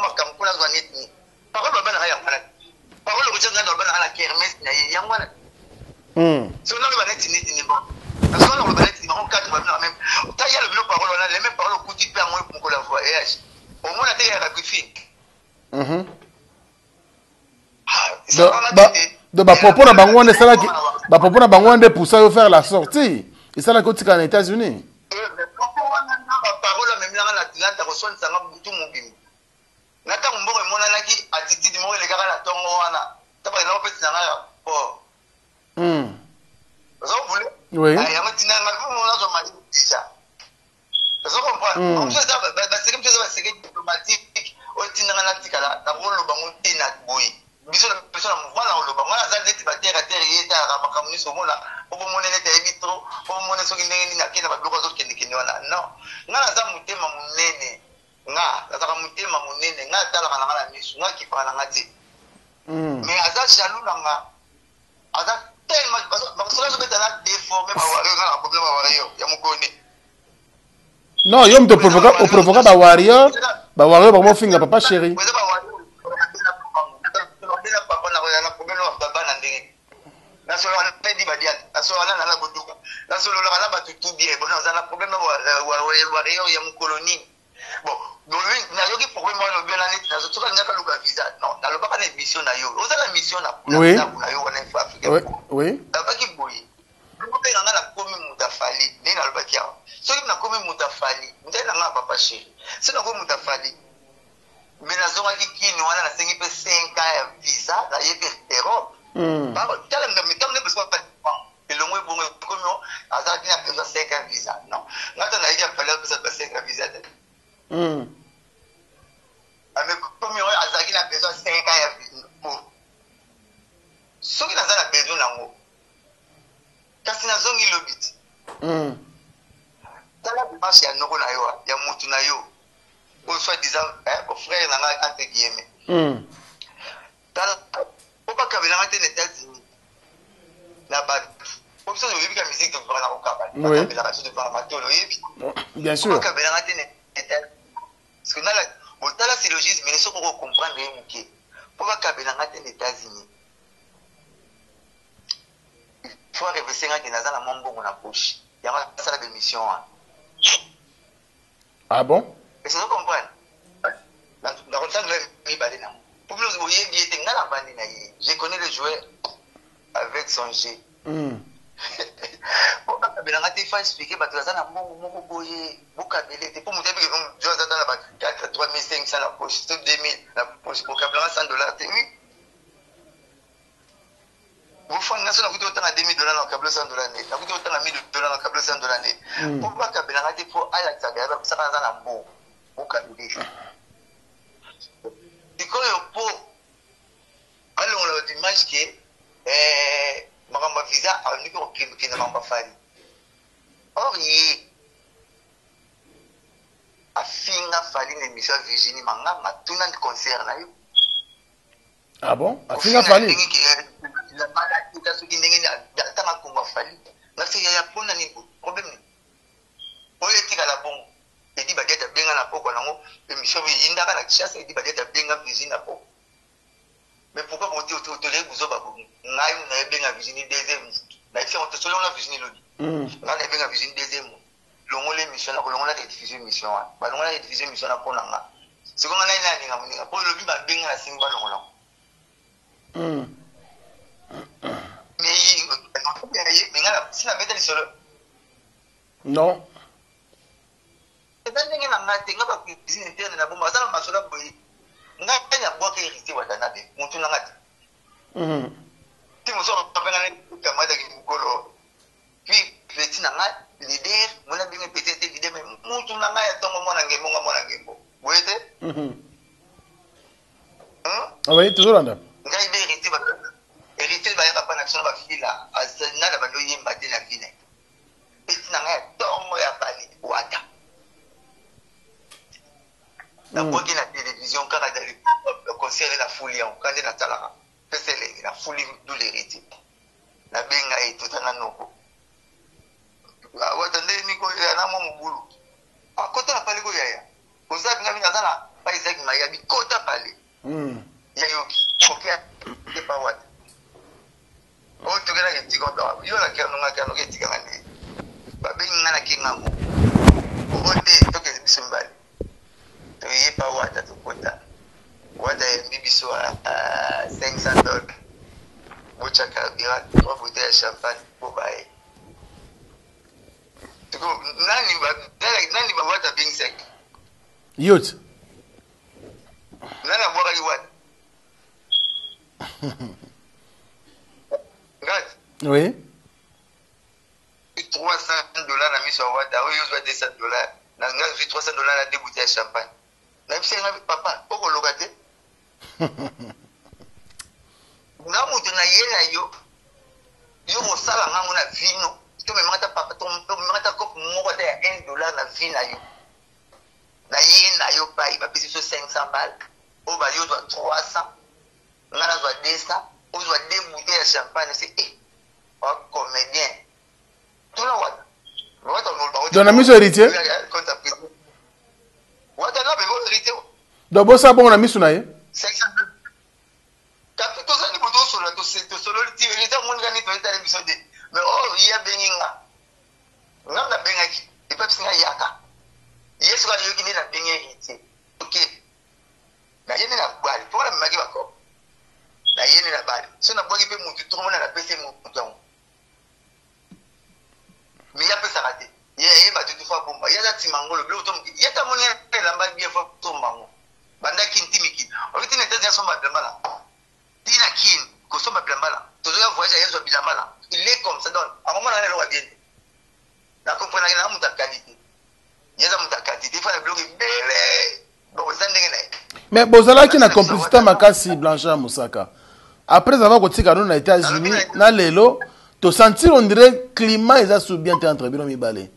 makambo mpo nazwa neti parole baloba nanga yango wana parole okotia ngai naloba nanga na kermesse na ye yango wana so naloba neti neti ni bon nasoka nakoloba neti bango kati balobi nanga meme ta ye alobi no parole wana le même parole okuti mpe yango mokolo ya voyage omona te yaka wifi. Donc bapropos na bango wana esalaki, bapropos na bango wana nde poussa yo faire la sortie, esalaki otikala na États-Unis. Baparole amemelanga na Atlanta koswanisanga butu mobimba na ntango mbongo emonanaki attitude moko elekaka na ntongo wana ntango bakenda kopesina ngai rapport. Oza Oui. Yango ntina ngai nazwa mayele déjà, ozo comprendre? Mosusu eza baseke, mosusu eza baseke diplomatique oyo etindanga natikala nakoloba ngo te na boye biso na biso na mouvement. Nakoloba ngo naza neti baterre a terre, ye etalaka makambo nyonso omona po bomone neti ayebi trop, po bomone soki ndenge nini akende babiloko azokendekende wana. Non, nga naza motema monene, nga nazalaka motema monene, nga atalaka na nga na misu, nga akipaka na nga te. Mais aza jaloux na nga, aza tellement soki azobeta na déforme bawario, nga na problème bawario ya mokoni. Non, yo moto oprovoka bawarrior, bawarrior bakomofinga papa chéri. Eza bawario papa na problème. Nasololaka na nana boduka. Nasololaka na bato tout bien. Bon, naza na problème na warrior ya mokolo nini. Bon, nayoki problème wana lobi wana neti nazo soki alingaka luka visa. Non, nalobaka na émission na yo. Oza na mission na ndako na yo wana info Afrique. Oui, oui. Nalobaki boye. Mpe nga nakomi moto afali ndenge nalobaki awa. Soki nakomi moto afali, nzali na nga papa chéri. Soki nakomi moto afali, mais nazongaki kini wana nasengi mpe 5 ans ya visa naye mpe Europe. Tala ntango nde besoin elongo ebongo ekomi azalaki na besoin 5 ans visa. Non, nga ta nayebi afali apesa ba 5 ans visa te. Mais komi oyo azalaki na besoin 5 ans ya visa. Soki naza na besoin nango kasi nazongi lobi ti. Tala démarche ya noko na yo, ya mutu na yo oyo soit disant frère na ngai entre guillemets. Tala po bakabelanga te na États-Unis na bato po biso oyebi ka musique tobaka na kokaba, bakabelaka biso tobaka matolo, oyebi. Bien sûr. Bakabelanga te na États-Unis parce que nala botala syllogisme ne soki okocomprendre ye moke, po bakabelanga te na États-Unis il faut revese nga ke naza na mwa mbongo na poche, yango asala bémission wana. Ah bon? Est-ce que comprendre? Nakotanga mibale nango po bino boyebi ye te, nga navandi na ye, je connais le joueur avec son jeu. Po bakabelanga te, fa expliquer bato baza na mbongo moko boye, bokabele te po moto ayebiki jo aza ta na ba 4 3500 na poche to 2000 na poche, bokabelanga $100 te. Oui, bofanda so nakuti otanga $2000 na kabelo $100 nde nakuti otanga $1000 na kabelo $100 nde po bakabelanga te, po alakisaka ya bakosaka naza na mbongo, bokabele sikoyo po alongola bato image ke makambo ya visa abandiki kokende makambo afali. Or ye afinga Fali na émission ya Virginie Manganga, tuna concert na yo. Ah bon? Afinga Fali? Soki ndenge atanga kongo afali nasi yaya mpona nini problème nini oyo etikala bongo. Edi Badiate abenga na pokwa nango émission eyindaka na Kinshasa. Edi Badiate abenga Virginie na pokwa. Mais pourquoi otolei buzoba? Ngai nayebenga Virginie deuxième, nayebisi yango tosoli yango na Virginie lobi. Ngai nayebenga Virginie deuxième, longola émission na kolongola rediffusion émission wana, balongola rediffusion émission na mpo na nga. Sikoyo nga nai nalinga moninga mpo elobi babenga na singi balongola. Mais nga si nabeta lisolo. Non. Eza ndenge na ngai te, nga bacuisine interne na bomba aza na masolo boye. Ngai nabwaka Héritier Watanabe motu na nga te. Ti mosu abenga kamadaki mokolo puis petit na ngai leader mona benge petit te leader, mais mutu na ngai ya ntongo mwana ngembo, nga mwana ngembo boye te. Oui, tozolanda. Ngai nde Héritier, Héritier bayaka mpa na biso na bafila nga na bando oyemba te na vine petit na ngai ya ntongo ya bali wata nabwaki na télévision kaka concert na fuli yango kaka nde natalaka pesa elengi na fuli dul Héritier nabenga ye totanga noko wata nde niko na mwa mobulu akota na pale koyaya oza binga binga aza na pa Isaac Mayabi kota pale yayoki oke epa wata oyo tokelaka etika yo na kianonga kianoka etikanga nde babengi nga na kengango oko te tokende biso mibale toyepa wata tokota wata yambi biso $500 botya carburant, trois bouteilles ya champagne po baye. Nani nani bawata abengisaki? Yo ti. Nani abwakaki wata? Ngati. Oui. $300 na miso ya wata oyo ozwa $200 na nga zwi $300 na deux bouteilles ya champagne. Nayebisi nga papa okoloka te nga moto na ye na yo yo kosala ngango na vino tomemaka ta papa tomemaka ta kope moko ata ya $1 na vie na yo na ye na yo pai bapesi biso 500 balles oyo bayo ozwa 300 nga nazwa 200 ozwa deux bouteilles ya champagne se eh comédien tuna wata wata. Donc na miso Héritier. Wata na bebo Héritier. Donc bosala bongo na miso na ye. Kasi tozali bo tosola tosololi ti Héritier amonika nini toyetali biso te mais or Mais bozalaki na complicité makasi, Blanchard Mosaka. Après avoir kotika no na États-Unis, na lelo, to sentir on dirait climat eza sous bien te entre bino mibale.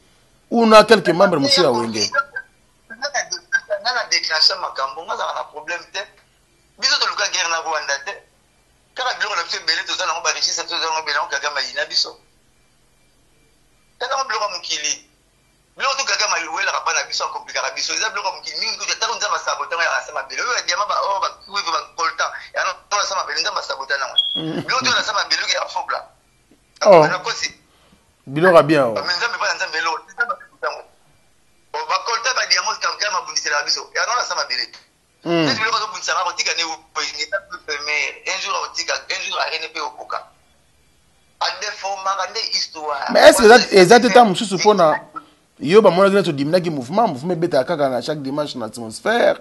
Ou na quelques membres mosusu ya Wenge. Nga na déclenche makambo, nga azalaka na problème te. Biso toluka guerre na Rwanda te. Kaka biloko na biso ebele toza nango, ba richesse na biso toza nango ebele, yango Kagame ayina biso. Tala yango biloko ya mokili. Biloko to Kagame aluelaka bana biso, akomplikaka biso. Eza biloko ya mokili mingi kutu atako Nzambe asabota yango ya na se mabele. Oyo ya diamant ba or ba cuivre ba coltan ya na se mabele Nzambe asabota nango. Biloko to na se mabele oyo ya fobla. Oh. Nakosi. Biloko ya bien. Oh. Mais Nzambe bana Nzambe eloko. Nzambe asabota yango. Oh, ba coltan ba diamant Kagame abundiselaka biso. Ya na se mabele. Neti biloko azobundisaka akotika nde wenge un jour akotika un jour arene mpe okoka adeformaka nde histoire. Mais est ce que eza te ntango mosusu mpona yo bamonaki neti odiminaki mouvement, mouvement ebetaka kaka na chaque dimanche na atmosphère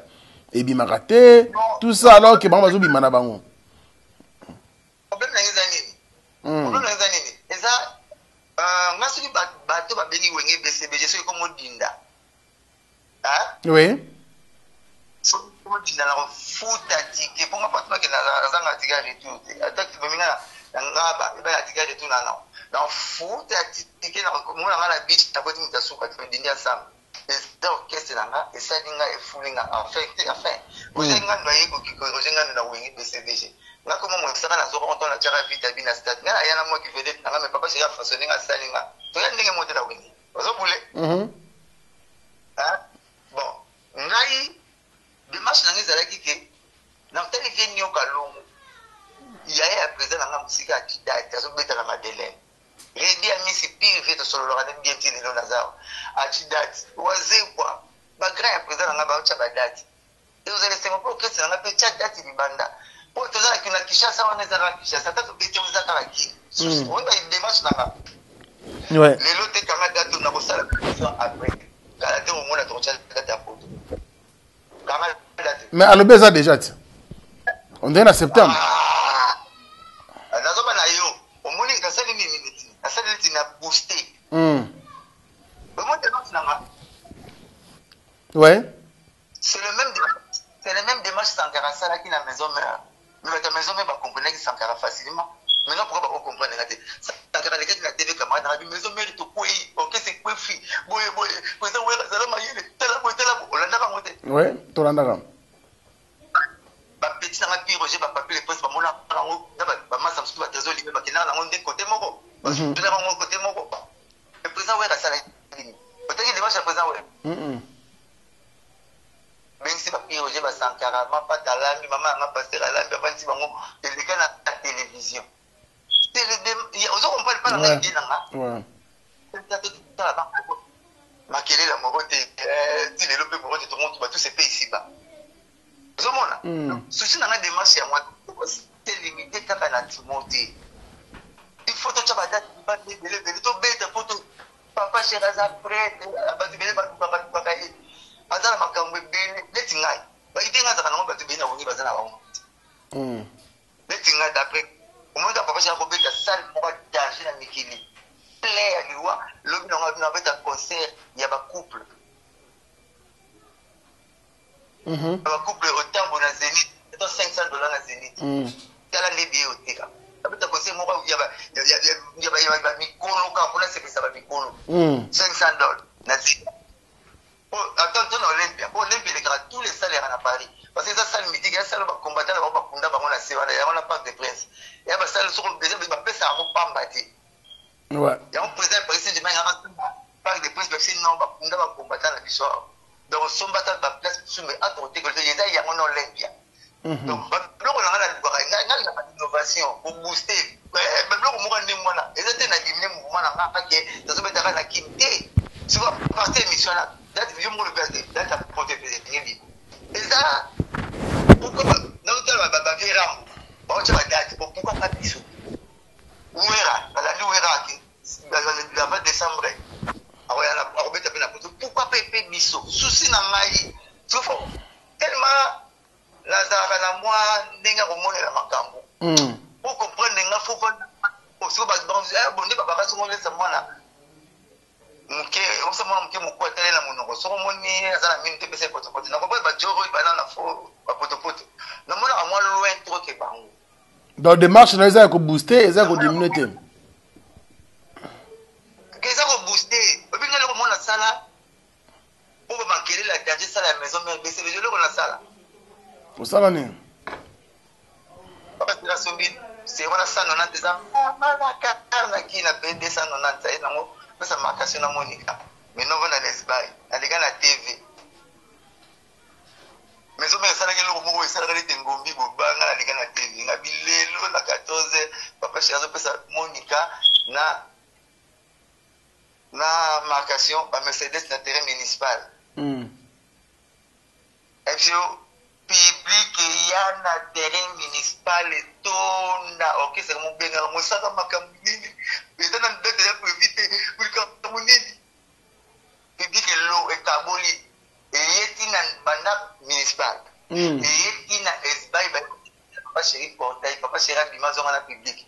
ebimaka te, tout ça, alors que bango bazobima na bango? Problème na nga eza nini? Problème na nga eza nini? Eza nga soki bato babengi Wenge BCBG, soki komodinda. Oui. Soki odinda na kofuta ticket mpo nga bato bakenda nazanga ticket ya retour te, ata memi nga na ngaba ebaya ticket ya retour na nao nafuta ticket mona nga na beach nakoti moto asuka te odindi ensemble. Eza orchestre na nga esali nga efuli nga enfin te enfin Roger Ngandu aye Roger Ngandu na Wenge BCBG nga koma mosaka nazoka onto na tiaka vita bi na stade nga naya na mwaki vedette na nga, mais papa chéri afaçonne nga asali nga toya ndenge moko te na Wenge ozobule. Bon, ngai démarche na ngai ezalaki ke natali vie Nyoka Longo, yaya ya président na ngai mosika ya kidate azobeta na Madeleine. Redi Amisi pire vie tosololaka ne bien ti lelo naza awa ati date Wazekwa bagrand ya président na ngai baotya badate ekozala esengo mpo orchestre na ngai mpe tya date libanda mpo toza na Kinshasa wana eza kaka Kinshasa ata tobeti yango eza kaka Kini. Oyi ba démarche na nga lelo te kanga date oyo nakosala émission après kala te omona tokotya date ya poto kanga date. Mais alobi eza déjà ti on dirait na septembre. Ah, nazoba na yo omoni nasali nini neti nasali neti na booster. Omoni démarche na nga. C'est le même c'est le même démarche Sankara asalaki na maison mère. Mais bato ya maison mère bacomprenaki Sankara facilement. Maintenant pourquoi bakocomprendre nga te? Sankara alekaki na TV camarade na nga maison mère tokwei orchestre ekwefi boye boye président Wera azala mayele tala boye tala boye olandaka yango te? Ouais, tolandaka. Bapeti na nga Pi Roger bapapi le prince bamonaka yango na bamasa mosusu ba Trésor Libe bakendaka nango nde côté moko bazwelaka yango côté moko. Le président Wera asalaki nini? Otaki démarche ya président Wera? Bengisi ba Pi Roger ba Sankara mapata alambi mama yanga pasteur alambi avandisi bango eleka na télévision. Ozo comprendre mpa na ngai idée na nga tala makelele ya moko te ti lelo mpe moko te tomontu bato sepe isiba ozomona souci na ngai démarche yango se limité kaka na timo te. Il faut totya badate libanda ebele ebele tobeta po papa chéri aza prêtre bato ebele balukaka lukaka ye aza na makambo ebele neti ngai baide ngai azalaka nango bato ebele na Wenge baza na bango neti ngai d'après omoni kaka papa chéri akobeta salle moko ya danger na mikili plein ya liwa lobi nango abino abeta concert ya bacouple bacouple otambo na Zénith to 500 $ na Zénith. Tala nde biye oteka abeta concert moko ya bamikolo kaka mpona sepelisa bamikolo 500 $ na Zénith. Attends, to na Olympia po Olympia elekaka tous les salles yaka na Paris parce que eza salle mythique ya salle bacombattant na bango bakunda bango na se wana yango na Parc des Princes ya basale soko eza bapesa yango pamba te. Yango président ya Paris Saint-Germain yanga Parc des Princes bapesi non bakunda bacombattant na biso awa donc osomba ata baplace mosusu mais ata otekelo te eza yango na Olympia. Donc babiloko na ngai nalukaka ngai nalingaka innovation kobooste babiloko moko ndenge wana eza te na dimine mouvement na nga ke tozobetaka na Kini te. Soki parti émission wana date yo moko lobi te date ya poto epezelingi eza pourquoi nazotala bavie Rambo baotya badate bon pourquoi pas biso Wera balandi Wera ake la 20 décembre akobeta mpe na poto pourquoi mpe mpe biso souci na ngai sofo tellement nazalaka na mwa ndenge ya komonela makambo po comprendre nga fo bonde babaka soki olesa mwana moke osa mwana moke moko atale na monoko soki omoni aza na mino te pesa potopoto na comprendre bajoro oyo bana na fo bapotopoto. Donc démarche na eza ya kobooste, eza ya kodiminue te. Eza kobooste. Oyebi nga eloko moko nasala mpo bamakelele ya danger esala ya maison mère BCBG, eloko nasala. Osala nini? Papa nasombi sero na 190, eza malakar na kii na pe 290 aye nango pesa makasi na Monica menovo na lesbay naleka na TV. Maison mère esalaki eloko moko esalaka neti ngombi bobanga naleka na TV nga bilelo na 14 papa chéri azopesa Monica na marcation ba Mercedes na terrain municipal. Ayebisi yo public eya na terrain municipal etonda orchestre mobengaka mosaka makambo nini eza na date ya prévu te likambo nini public elo ekaboli eye ti na banda municipal eye ti na esbai papa chéri portail papa chéri abima azonga na public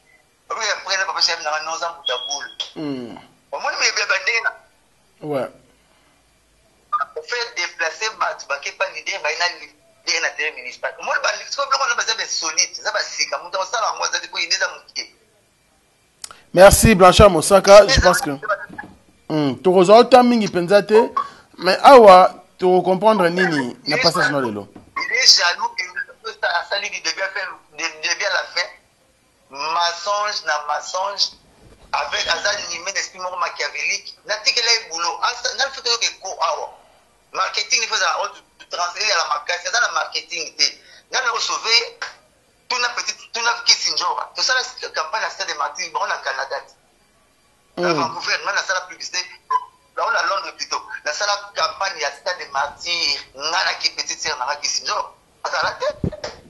obi après na papa chéri nanga noza moto ya boule omoni mebe bandenge na faire déplacer bato bakepa leader baye na leader na terrain municipal omoni sikoyo biloko wana baza bainsolite eza basika moto akosala yango aza te po ide eza moke. Merci Blanchard Mosaka, je pense que tokozwa ota mingi mpenza te, mais awa tokocomprendre nini na passage na lelo. Il est jaloux, asali du début à fin, du début à la fin mensonge na mensonge avec aza animé d'esprit moko machiavélique. Natikela ye boulot nalifa toyoka eko awa marketing ifo ezala transfert ya makasi aza na marketing te. Ngai na kosauve ye tuna petit tuna kisi njoka tosala campagne ya stade Martyrs bango na Canada te na Vancouver ngai nasala publicité bango na Londres plutôt nasala campagne ya stade Martyrs ngai naki petite sœur nanga kisi njoka azala te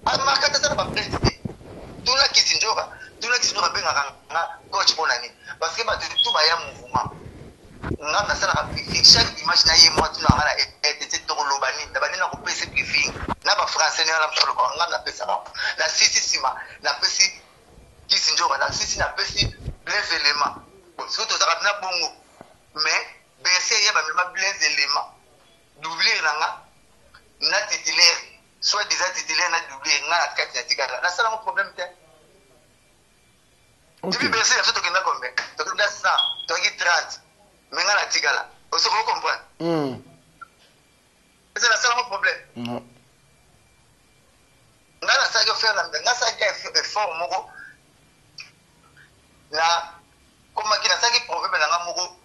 amarka te asala baprese te tuna kisi njoka tuna kisi njoka abengaka nga coach mpo na nini parce que bato tu baya mouvement nga nasalaka briefing chaque dimanche na ye mwa tuna nga na RTT tokoloba nini na banini nakopesa briefing na bafrançais ndenge na mosu alobaka nga napesaka na sisi nsima napesi kisi njoka na sisi napesi Blaise Elema. Soki tozalaka na bongo mais Bercy eya bamema Blaise Elema doublure na nga na titulaire soit disant titulaire na doublure nga na kati na tikala nasala ngo problème te. Depuis Bercy na biso tokenda combien? Tokenda 100, toyaki 30 mais nga na tikala osoko comprendre eza nasala ngo problème. Nga nasalaki ofere na nga nasalaki effort moko na komaki nasalaki proverbe na nga moko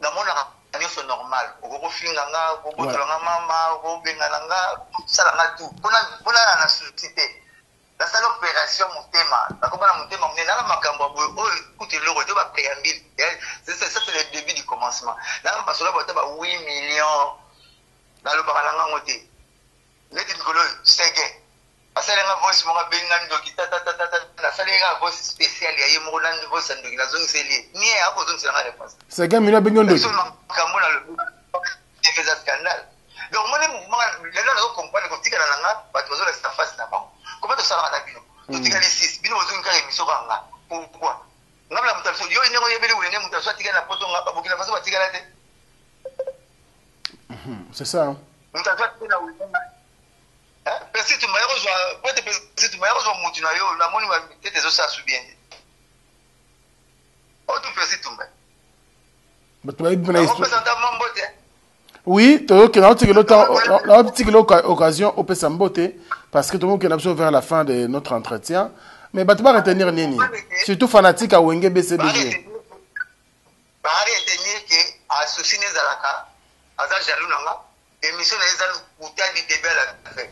namonaka nyonso normal okokofinga nga okobotola nga mama okobengana nga okosala nga tout mpona na souci te. Nasali opération motema nakoma na motema monene nana makambo ya boye oyo kutu eloko te bapréambile, ça c'est le début du commencement. Nana masolo ya bato ba 8 millions nalobaka na ngango te neti likolo oyo sege asali nga voice moko abengi nga ndoki tatatatata nasali nga voice spéciale ya ye moko na voice ya ndoki nazongiseli ye nie akozongisela nga réponse. Sege mino abengi yo ndoki. Makambo nalobi eza scandale. Donc omoni mouvement lelo nazo comprendre kotikala na nga bato bazolakisa face na bango koma tosalaka na bino totikali 6 bino bozongi kaka émission kaka nga pourquoi nga bla moto abiso yo ndenge oyebeli wenge moto abiso atikali na poto nga babokina faso batikala te. C'est ça. Moto abiso atikali na wenge pesi tumba ya kozwa po ete pesi tumba ya kozwa motu na yo namoni tete ezosala su bien te oyo tu pesi tumba. Bato bayebi mpena. Opesa nta mwa mbote. Oui, toyokenda naotikela occasion opesa mbote parce que tokokenda biso vers la fin de notre entretien, mais bato baretenir nini, surtout fanatique ya Wenge BCBG? Baretenir ke asusi ne ezalaka aza jaloux na nga émission na ye eza lokuta du début à la fin,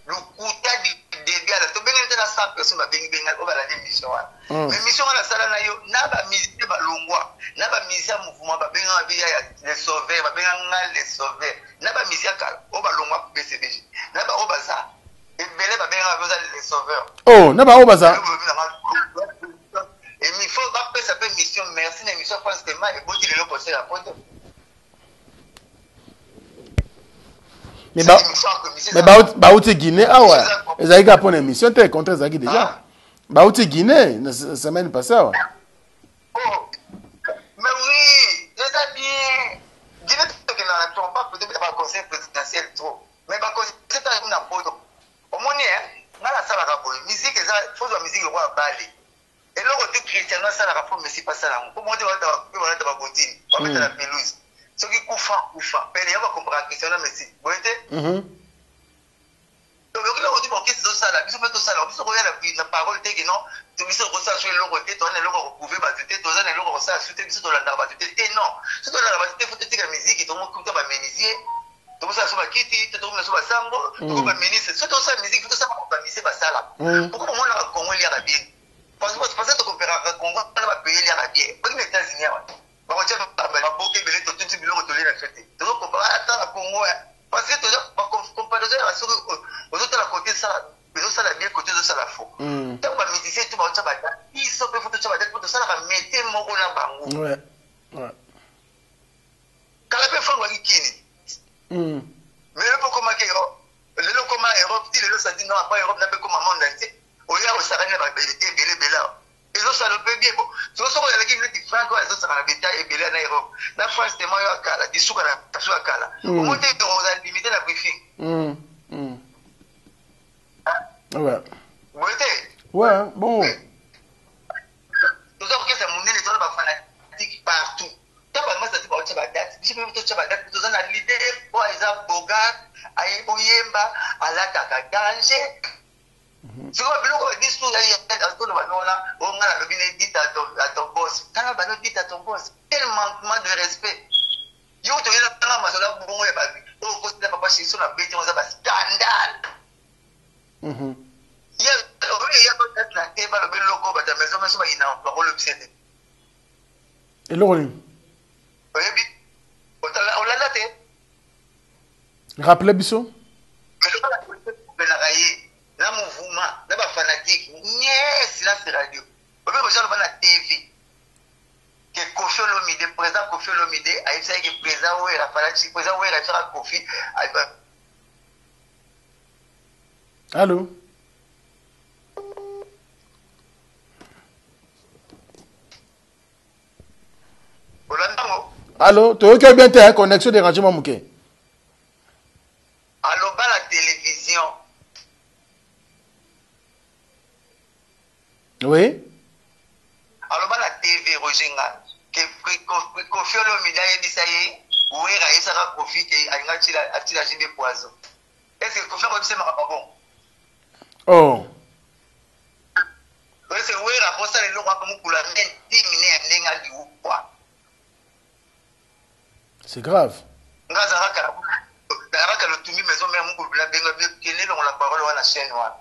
lokuta du début à la tobengani te na 100 personnes babengi benga oyo balandi émission wana. Mais émission wana nasala na yo na bamusicien balongwa na bamusicien ya mouvement babengaka biya ya le sauveur babengaka nga le sauveur na bamusicien ya kala oyo balongwa BCBG na baoyo baza ebele babengaka oza le sauveur. Oh, na baoyo baza. Il faut bapesa mpe mission merci na émission France Tema eboti lelo concert ya poto. Mais bauti Guinée awa ezalaki kaka mpona émission te, contrat ezalaki déjà. Bauti Guinée na semaine passée awa. Oh, mais oui, eza bien. Guinée tokenda na trompa peut-être baconseil présidentiel trop mais baconseil na poto omoni nga nasalaka boye musique eza fozwa. musique lokola bale. Eloko te Cristiano asalaka mpo Messi mpe asala yango. Mpo bango te mpe balata ba bottine, babeta na pelouse. Soki kufa kufa. Pele yango bakomparaka Cristiano na Messi. Boye te? Donc yoki eloko te ba orchestre ezosala, biso mpe tosala. Biso tokoya na parole te que non, biso tokosala soki eloko te, toza na eloko ya ko prouver bato te, toza na eloko ya kosala su te, biso tolandaka bato te. Te non. Soki tolandaka bato te, faut totika miziki, tokokuta ba menuisier. Tokosala so bakiti to tokomela so basango, tokomi ba ministre. Soki tokosala musique, faut tosala makambo ba musicien basalaka. Pourquoi bomonaka Congo eliaka bien? Parce que parce que tokomperaka Congo na ba pays eliaka bien. Oki na États-Unis awa bakotia maboke ebele, totuti biloko tolie na biso te. Tozokompara ata na Congo parce que toza ba comparaison ya soki ozotala côté sala ezosala bien, côté ezosala faux. Ntango ba musicien tout bakotia ba date, biso mpe faut totia ba date po tosalaka métier moko na bango. Kala pe Franck waki kini. Mais lelo pe okoma ke lelo okoma Europe ti lelo sadi non après Europe na pe koma monde entier. Oya osakani na ba belete ebele ebele awa. Ezo sala pe bien bon. Soko soko oyalaki neti Franck oyo azo saka na beta ebele na Europe. Na France tema yo akala ti suka na suka kala. Omoni te oza limité na briefing. Ouais. Boye te? Ouais, bon. Toza orchestre munene toza na ba fanatique partout. Tango ba masta ba tia ba date, biso pe totia ba date, toza na leader oyo eza bogar, ayebi koyemba, alataka danger. Sikoyo biloko ba discours ya ye azoloba no wana, oyo nga nalobi ne dit à ton, à ton boss. Tala ba no dit à ton boss. Quel manquement de respect. Yo toyela nga masolo ya bongo ya ba oyo okosela papa chez so na beti oza ba scandale. Ye oyo ya ba date na te ba lobi loko ba ta maison maison ba ina ba kolobisa te. Eloko nini? Oyebi otala olanda te. Rappelez biso. Belaka ye na mouvement na ba fanatique nye silence radio. Oyebi ko jalo bana TV. Que Koffi Olomide président Koffi Olomide ayebisaki que président Wera fanatique président Wera ayebisaka Koffi. Allô? Allo, toyoki yo bien te, connexion dérange mwa moke. Aloba na télévision. Oui. Aloba na TV Roger Ngand que Koffi Olomide ayebisa ye Wera ayebisaka Koffi ke alinga atila JB poison. Est-ce que Koffi akoyebisa makambo bongo? Oh. Ese Wera akosala eloko wana mukulu ya intime ne ya ndenge aliwa. C'est grave. Nga azalaka nazalaka lotumbi maison mère mukulu bila benga kende longola parole wana chaîne wana.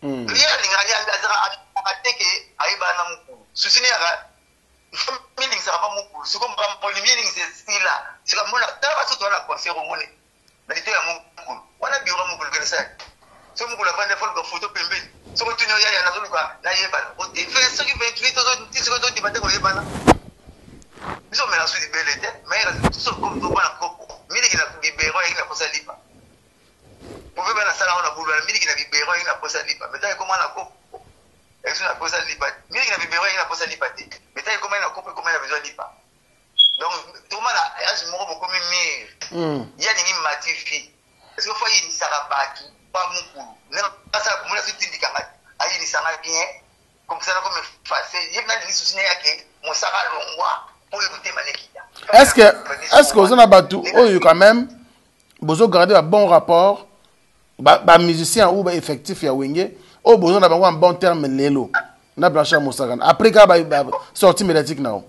Ye alingaka azalaka te ke ayebana na mukulu. Souci ne yaka milingisaka pa mukulu. Siko makambo milingisa esila. Sika mona tala baso toza na concert omoni. Na litoyi ya mukulu. Wana bureau ya mukulu kende sala. Soki mukulu avandi afo luka photo pembeni. Soki otuni yo yaya nazoluka nayebana. Ote fe soki 28 ozo ti soki ozondima te koyebana. Biso omela su libele te. Mais biso comme tobana koko. Miliki na biberon ayaki na posa lipa. Pope bana sala wana bulu wana miliki na biberon ayaki na posa lipa. Mais tango ekoma na koko. Ezo na posa lipa. Miliki na biberon ayaki na posa lipa te. Mais tango ekoma na koko ekoma na besoin lipa. Donc tokoma na age moko bokomi mire. Ye alingi mati vie. Parce que faut ayinisaka bato pa mukulu. Ndenge asala komona so tindika nga ayinisa nga bien. Comme ça nako m'effacer. Ye mpe alingi souci na ye ake mosaka alongwa po ye motema na ekita. Est-ce que est-ce que oza na bato oyo quand même bozo garder ba bon rapport ba, ba musiciens ou ba effectif ya Wenge oyo bozo na bango en bon terme lelo na Blanchard Mosaka après ka ba, ba sortie médiatique na yo?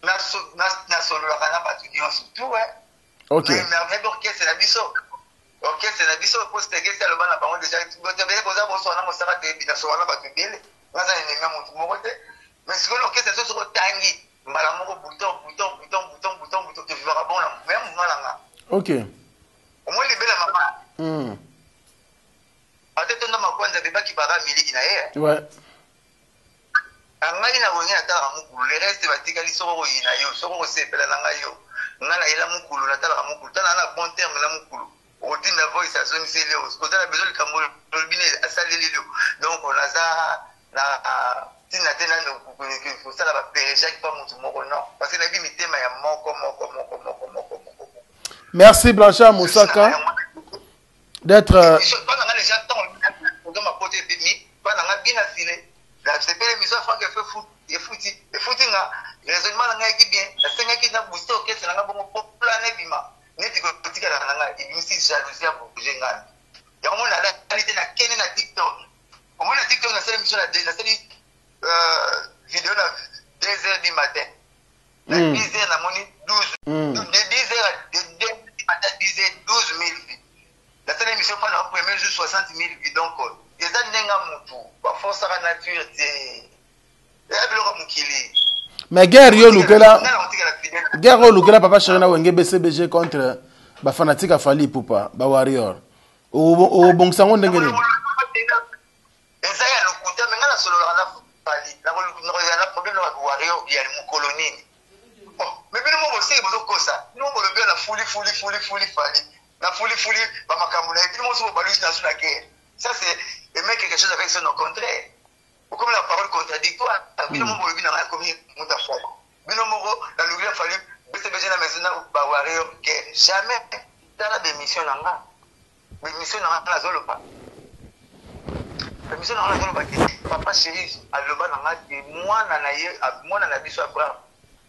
Nasololaka na bato nyonso tout eh. Ok. Mais nayebi orchestre na biso. Orchestre na biso po Stegesi aloba na bango déjà bato ebele boza bosola na mosaka toyebi nasola na bato ebele naza ennemi ya motu moko te mais sikoyo na orchestre biso soki otangi mbala moko bouton bouton bouton bouton bouton bouton tovivaka bon na ya mouvement na nga. Ok. Omoni libela mama. Ate tonda makwanza bebaki bara miliki na ye. Ouais. Ngai na wenge natalaka mukulu le reste batikali soki okoyina yo soki okosepela na ngai yo ngai nayela mukulu natalaka mukulu tala na bon terme na mukulu okotinda voice azongiseli yo oza na besoin likambo olobi ne asaleli yo donc naza na ntina te nano kosala ba pere Jacques pa mutu moko non parce que nayebi mitema ya moko moko moko moko moko moko. Merci Blanchard Mosaka d'être Pona ngai Kosenga raisonnement na ngai eki bien, nasengaki na booster orchestre na ngai bongo po plan ebima neti kotikala na ngai ebimisi jalousie ya Roger Ngandu. Yango moni nalali te, nakende na TikTok. Omoni na TikTok nasali émission na nasali video na 2 heures du matin. Na 10 heures namoni 12 de 10 heures de 2 heures du matin 10 heures 12 000 vues. Nasali émission mpo na premier jour 60 000 vues. Donc eza ndenge ya mutu baforçaka nature te. Eza biloko ya mokili. Mais guerre yo lukela guerre oyo lukela papa chéri na wenge BCBG contre ba fanatique ya Fally Ipupa ba warrior. Obongisa yango ndenge nini? Eza ya lokuta mais nga nasololaka na Fally nakozala na problème na ba warrior ya mokolo nini? Oh, mais bino moko boseki bozokosa. Bino moko bolobi na fuli fuli fuli fuli Fally. Na fuli fuli ba makambo na ye. Bino moko soki bobalusi na na guerre. Ça c'est aimer quelque chose avec son contraire. Okomi na parole contradictoire. Bino moko bolobi na ngai akomi moto ya Fally. Bino moko naluki na Fally BCBG na maison na ba warrior guerre. Jamais. Tala ba émission na nga. Ba émission na nga nazoloba. Ba émission na nga nazoloba ke papa chéri aloba na nga ke mwana na ye mwana na biso Abraham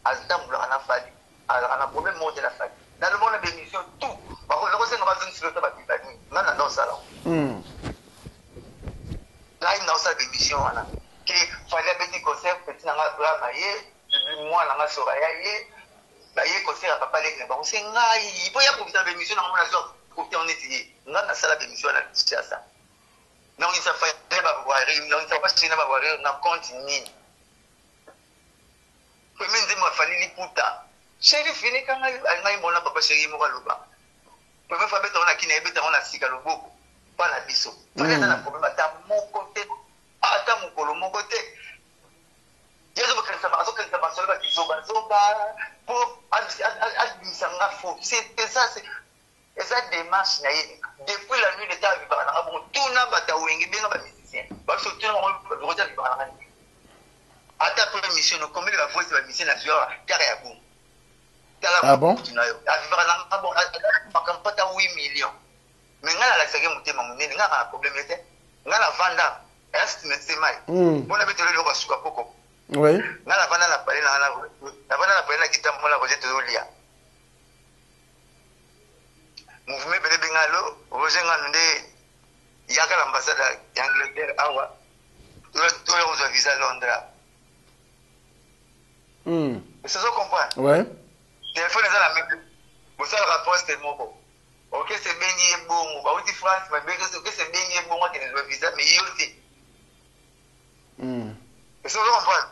atambolaka na Fally. Azalaka na problème moko te na Fally. Naloba na ba émission tout. Bakosenga bazongisela ata ba bibani. Nga na ndosala. Ngai naosala ba émission wana ke Fally abeti concert petit na nga Abraham aye mwana nga Soraya ye baye concert ya papa leki na bango se ngai po ya profita na ba émission na nga mona azwa profita ngo neti ye nga nasala ba émission wana Kinshasa naongisa Fally na ba warrior naongisa papa chéri na ba warrior na compte nini premier nzembo ya Fally liputa chéri finika ngai ngai mona papa chéri moko aloba Premier fois abeta ngo na kin ayebeta ngo na sika loboko pa na biso. Fally aza na problème ata moko te ata mokolo moko te. Ye azo kanisa azo kanisa masolo ba kizoba zoba po abimisa nga faux. C'est eza eza démarche na ye depuis la nuit de temps avivaka na nga bongo tuna bato ya wenge benga ba musicien ba biso tuna bango Roger avivaka na nga nini ata après mission no combien de ba voice ba musicien na zuwa kaka ya bongo tala Ah bon? mutu na yo avivaka na nga bon makambo ata 8 millions mais ngai nalakisaki motema monene ngai na problème te ngai navanda semai mpona betelo eloko ya suka poko Oui. ngai navanda na palais na navanda na palais na kitambo na Roger tozolia mouvement ebele ebenga alo Roger Nganu nde yaka na ambassade ya Angleterre awa toya kozwa visa Londres. Ozo comprendre? Ouais. Téléphone eza na meme. Bosalaka poste moko. Orchestre ebengi ye bongo. Bauti France, babengi orchestre ebengi ye bongo akende zwa visa, mais yo te. Ozo comprendre?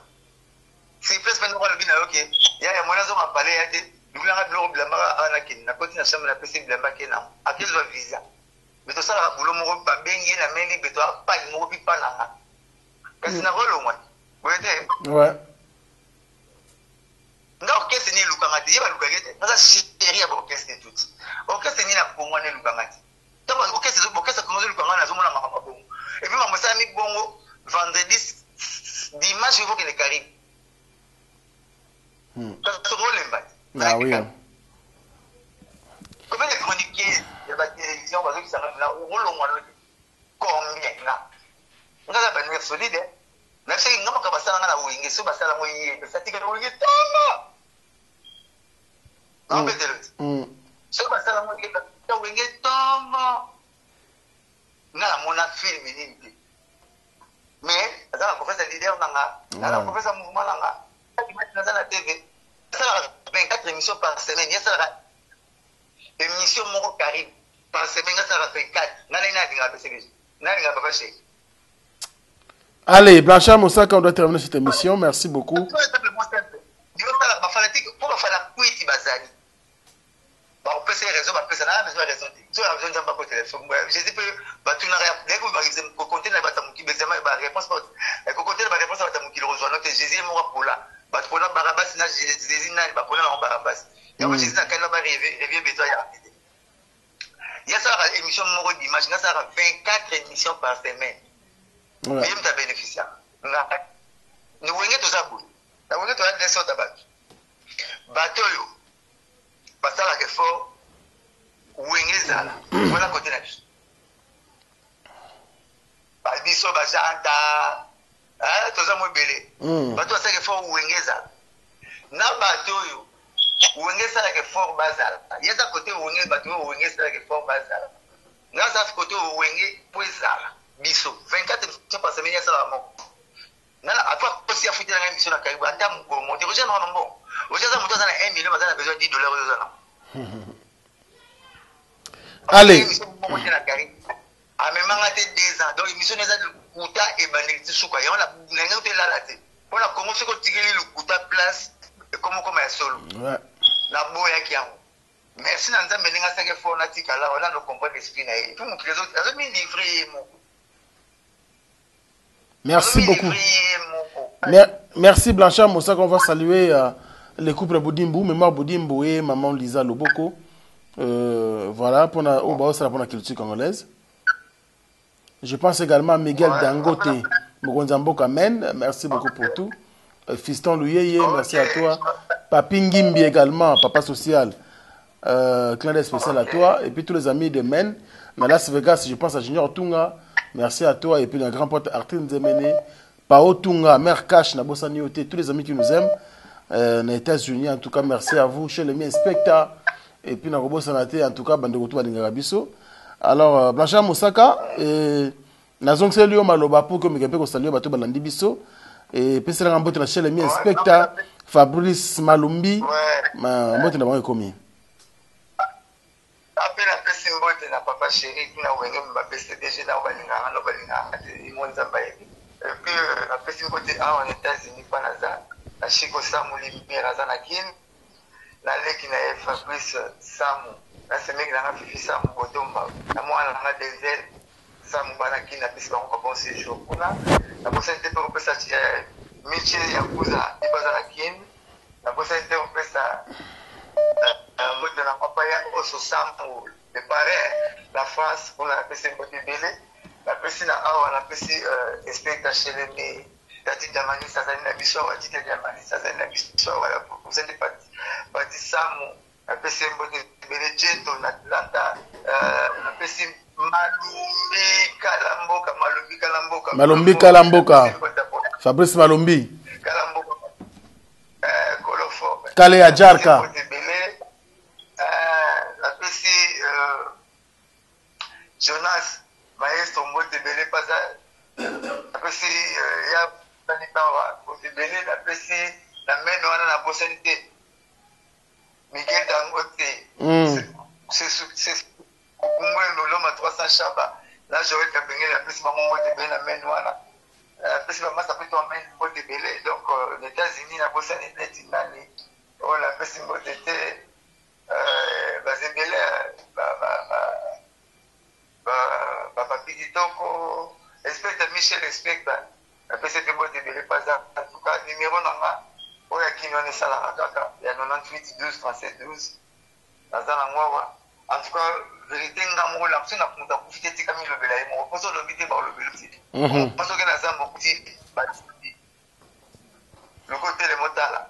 Sur place mpe ndoko alobi na yo ke yaya mwana azonga palais ya te lukelanga biloko bilamba awa nakende nakoti na chambre napesi bilamba ake nango akezwa visa mais tosalaka boulot moko babengi ye na main libre to apai moko pipa na nga kasi nakolongwa boye te. Ouais. Nga orchestre nini elukanga te ye balukaki te naza chéri ya baorchestre tuti orchestre nini na kongo wana elukanga te ntango orchestre orchestre kongo ezoluka nga nazomona makambo ya bongo et puis makambo esalami bongo vendredi dimanche il faut kende Caribe kasi okolemba te. Ah oui. Combien de chroniqueurs ya ba télévision bazokisanga na okolongwa no te combien nga nga na ba nerf solide na biso nga makambo basala nga na wenge so basala ngo ye pesa tika na wenge tanga na betelo te soki basala ngo ye na wenge tanga nga namona film nini te mais aza na professeur leader na nga aza na professeur mouvement na nga naza na TV asalaka 24 émissions par semaine ye asalaka émission moko Caribe par semaine nga asalaka 24 nga nani nalingaka BCBG nalingaka papa chéri. Allez, Blanchard Mosaka, on doit terminer cette émission. Merci beaucoup. Ba fanatique mpo bafana kwiti bazali bakopesa ye raison bapesa na besoin raison te so ya besoin nzambe akotela Jésus mpe batunaka kokonte na bato ya mokili ba réponse kokonte na ba réponse ya bato ya mokili kozwa no te. Jésus ye moko apola bato mpona Barabasi na Jésus nani bapona nango Barabasi yango Jésus na kani na barevie beto ya te ye asalaka émission moko dimanche nga asalaka 24 émissions par semaine mais ye moto abénéficia nga ni wenge toza boye na wenge toza nde sorte ya bato bato oyo basalaka effort wenge ezala wana kote na biso babiso bajanta toza mo ebele bato basalaka effort wenge ezala. Na bato oyo Wenge esalaka effort bazala. Ye aza cote Wenge bato oyo Wenge esalaka effort bazala. Nga aza cote oyo Wenge po ezala biso 24 emissions par semaine ye asalaka moko. Nga na ata akosi afutela nga emission na Karibu ata mokolo moko te. Roger aza na mbongo. Roger aza moto aza na 1 million aza na besoin ya 10 dollars oyo oza na. Allez. Emission moko te na Karibu. Amema nga te 2 ans donc emission eza lokuta ebandeli ti suka yango na ndenge te lala te pona Congo soki otikeli lokuta place ekomi koma ya solo naboyaki yango merci na Nzambe ndenge asalaki effort natikala wana no comprendre esprit na ye et puis mokili azo mi livrer ye moko. Merci beaucoup. Merci Blanchard Mosaka. On va saluer euh, les couples Boudimbu, Mémoire Boudimbu et maman Lisa Loboko. Euh, voilà, pour la, oh, bah, pour la culture congolaise. Je pense également à Miguel Dangote, Mokonzamboka Men. Merci beaucoup pour tout. Euh, Fiston Louyeye, merci à toi. Papi Ngimbi également, papa social. Euh, clin d'œil spécial à toi. Et puis tous les amis de Men. Dans Las Vegas, je pense à Junior Tunga. Merci à toi. Et puis le grand pote Arthur Nzemene. Pao Tunga, Mère Cash, Nabosa Niote, tous les amis qui nous aiment. Euh, dans les États-Unis, en tout cas, merci à vous. Chez les Inspecta. Et puis, dans Sanate, en tout cas, Bandeko Balingaka biso. Alors, euh, Blanchard Moussaka, et nazongiseli yo maloba pour que omeka mpe kosaluer bato balandi biso epeselaka mbote na chez lemi inspecteur fabrice malumbi mbote na bango ekomi. Ape napesi mbote na papa chéri kuna wenge ba PCDG na balingaka no balingaka te imo nzambe ayebi. Et puis euh, napesi mbote awa na États-Unis mpa naza na Chico Samu Lumière aza na Kin na leki na ye Fabrice Samu na semeki na nga Fifi Samu Bodomba na mwana na nga Denzel Samu bana kin napesi bango ba bon sejour kuna. Nabosani te mpe kopesa eh, Miche Yakuza ye baza na kin. Nabosani te kopesa eh, mbote na papa ya Oso Samu le parrain na France kuna napesi mbote ebele. Napesi na awa napesi euh, Inspecteur Shelemi Tati Diamanisi azali na biso awa Tite Diamanisi azali na biso awa nabosani te Pati Samu Napesi ye mbote ebele Jeto na Atlanta. Euh, napesi Malumbi kala mboka, Malumbi kala mboka. Malumbi kala mboka. Fabrice Malumbi. Kala mboka. Euh, Kolofo. Kale ya Jarka. Mbote ebele. Euh, napesi euh, Jonas Maestro mbote ebele paza. Napesi euh, ya Bawa mbote ebele. Napesi na meno wana nabosani te. Miguel Dangote, mm. Kungwendo Loma 300 Shaba, na Joël Kabengele apesi bango mbote ebele na maine wana. Apesi bamasa mpe to maine mbote ebele. Donc euh, na États-Unis nabosani neti nani oyo napesi mbote te euh, baza ebele ba papi kitoko inspecteur Michel inspecteur napesi ete mbote ebele paza en tout cas numéro na nga oyo ya kini wana esalaka kaka ya 98 12 37 12 naza na ngwawa en tout cas vérité nga moko na biso na moto akufi te tika milobela ye moko mposo olobi te baolobeli te mpo soki na zamba okuti batindi loko otelema otala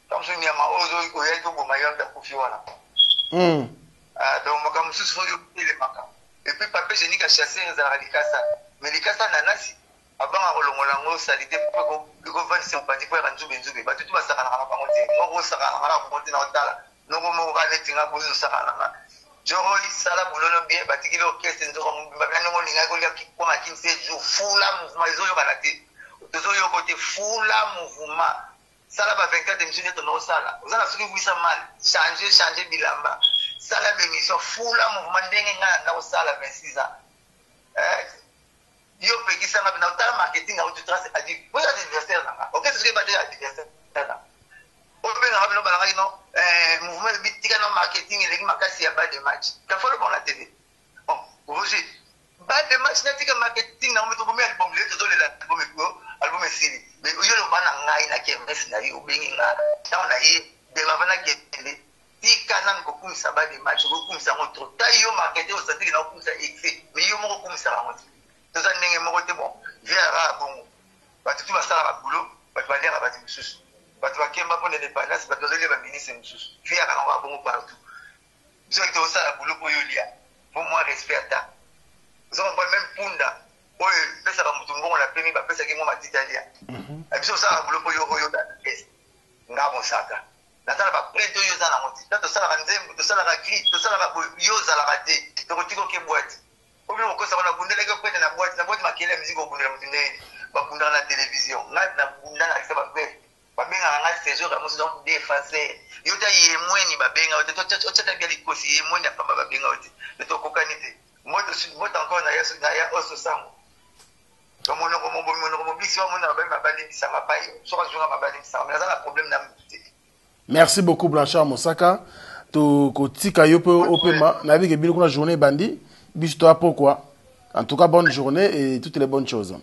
ntango mosusu nyama oyo oyaki oboma ye wana akufi wana hmm. ah, donc makambo mosusu fo otelemaka epuis papier hygiénique ya chasseur ezalaka likasa mais likasa nanasi abanga kolongola yango salite mpo ekovandisa mopanzi mpo yaka nzube nzube bato tu basakanaka na bango te moko osakanaka na bango te na otala noko moko kaka neti nga bozi osakana nga joroi sala bulono bien batikeli orchestre nzoka mobimba bina ndenge olingaki kolia kwanga kin se jour fula mouvement ezoyokana te tozoyoko te fula mouvement Sala ba 24 emission nioto na osala oza na soki 800 mal changer changer bilamba sala ba emission fula mouvement ndenge nga na osala 26 ans eh yo pekisa nga na tala marketing au tu trace adi oza adversaire na nga ok soki ba adversaire na obenga nga bino balangaki no eh, mouvement bitika na marketing eleki makasi ya ba de match kafalo bona TV bon Roger Ba de match na tika marketing na moto bomi album lelo tozo lela album eko album esili mais yo loba na ngai na kermesse na yo obengi nga ntango na ye dema vana kende tika nanu kokumisa ba de match okokumisa yango trop ta yo marketing osantiki na okumisa excès mais yo moko okumisaka yango te toza ndenge moko te bon vie ya bongo bato tu basalaka boulot bato baliaka bato mosusu bato bakemba mpo na independance bato bazolia baministre mosusu vie yaka nango bongo partout Biso baki tozosala boulot po yo olia po mua respect ata ozo comprendre meme punda oyo epesaka mutu mbongo na pemi bapesaki ye mua matiti alia mhm. Biso osalaka boulot po yo oyo nga bon. Mosaka. Naza na ba preuves oyo oza nango te. Tango tosalaka nzembo, tosalaka cri, tosalaka boye, yo ozalaka te. Tokotika oke boite. Po bino bokosa ngo nabundelaki yo prete na boite, na boite makele ya musique okobundela mutu ndenge nini? Babundaka na television. Nga nabunda nalakisa ba preuves. Babengaka nga Sergio Ramos donc defenseur. Yo ta yemweni babenga yo te. Otia ta bia likosi yemweni ya pamba babenga yo te. Donc tokokani te. Mbote mbote encore na ya na ya Oso Sango. Donc monoko mobomi monoko mobisi wa mona babe mabalimbisa nga pai soki azwi nga mabalimbisa nga mais naza na problème na mutu te. Merci beaucoup Blanchard Mosaka. Tokotika yo pe opema nayebi ke bino kuna journée ebandi biso toya pokwa. En tout cas bonne journée et toutes les bonnes choses. Yaya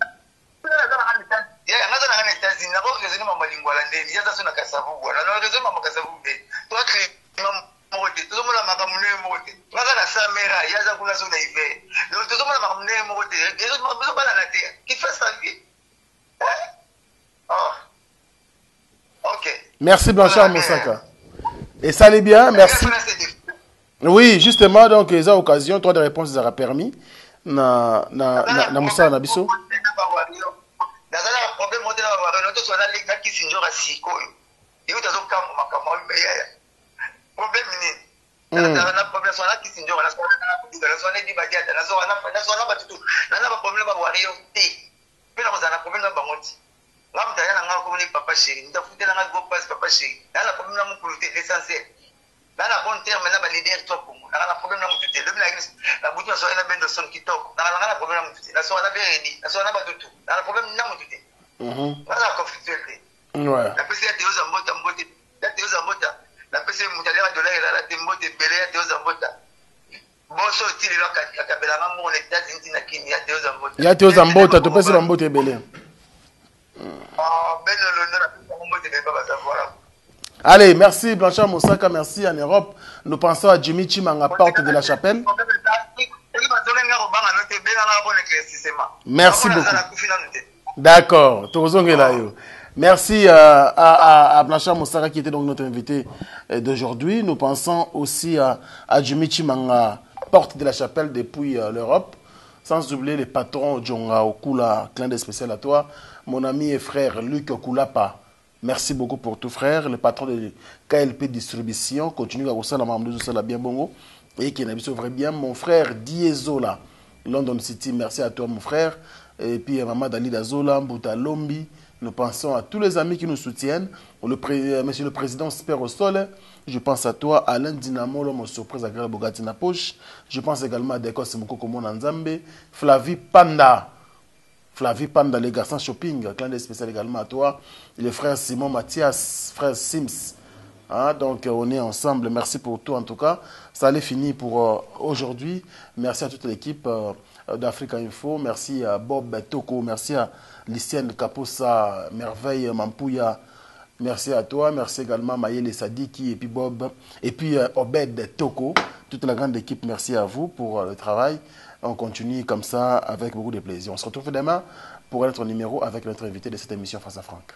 nga aza na nga na Etats-Unis nako raisonner mambo ya lingwala ndeni ye aza so na Kasavubu wana na raisonner mambo ya Kasavubu ndeni toza climat moko te tozomona makambo ndenge moko te nga aza na Samera ye aza kuna so na hiver donc tozomona makambo ndenge moko te ezobalana te qui fait sa vie oh. Ok. Merci Blanchard Mosaka. Et salut bien, merci. Oui, justement, donc, les occasions, droit de réponse, ça a permis. Na, na, na, na mosala na biso. Nazala na problème moko te na ba warrior to na na kisi njoka sikoyo. Yo tazo kambo makambo mais yaya. Problème nini? Nazala na problème so na kisi njoka na so na kuduka na so na diba diata na so na na so na batutu. Na na ba problème ba warrior te. Pe na kozala na problème na bango te. Nga moto aya na nga akomoni papa chéri moto afutela nga gros passe papa chéri naa na problème na mukulu te l'essentiel naa na bon terme na ba leader to Congo nanga na problème na mutu te lobi na na butu na soki na bendo son kitoko nanga nanga na problème na mutu te na soki na beredi na soki na batutu nanga na problème na mutu te nga na conflictuel te napesi ya teoza mbota mbote ya teoza mbota napesi moto aliaka dollar elala te mbote ebele ya teoza mbota Boso ti lelo akabela nga mbongo na Etats-Unis ti na Kin ya Teoza Mbota. Ya Teoza Mbota topesi ba mbote ebele. Ah Ben Londo na pesi bango mbote ebele baza voilà. Allez, merci Blanchard Mosaka, merci en Europe. Nous pensons à Jimmy Chimanga, porte de la chapelle. Merci beaucoup. D'accord, tozongela yo. Merci à, à, à Blanchard Mosaka qui était donc notre invité d'aujourd'hui. Nous pensons aussi à, à Jimmy Chimanga, porte de la chapelle depuis l'Europe. Sans oublier les patrons Djonga Okula, clin d'œil spécial à toi. Mon ami et frère Luc Okulapa, merci beaucoup pour tout frère. Le patron de KLP Distribution, continue à la Mamdou bien bongo. Et qui n'a vrai bien. Mon frère Diezola, London City, merci à toi mon frère. Et puis Maman Dalida Zola, Mbouta Lombi. Nous pensons à tous les amis qui nous soutiennent. Le pré, monsieur le président Spero Sol, je pense à toi, Alain Dinamo, l'homme surprise agréable Bogatti na poche. Je pense également à Dekos Mukoko Mona Nzambe, Flavie Panda. Flavie Panda, les garçons shopping, clin d'œil spécial également à toi. Et le frère Simon Mathias, frère Sims. Hein, donc on est ensemble, merci pour tout en tout cas. Ça allait fini pour aujourd'hui. Merci à toute l'équipe d'Africa Info. Merci à Bob Toko, merci à Lucienne Kaposa, Merveille Mampouya. Merci à toi, merci également Mayele Sadiki et puis Bob, et puis Obed Toko. Toute la grande équipe, merci à vous pour le travail. On continue comme ça avec beaucoup de plaisir. On se retrouve demain pour notre numéro avec notre invité de cette émission Face à Franck.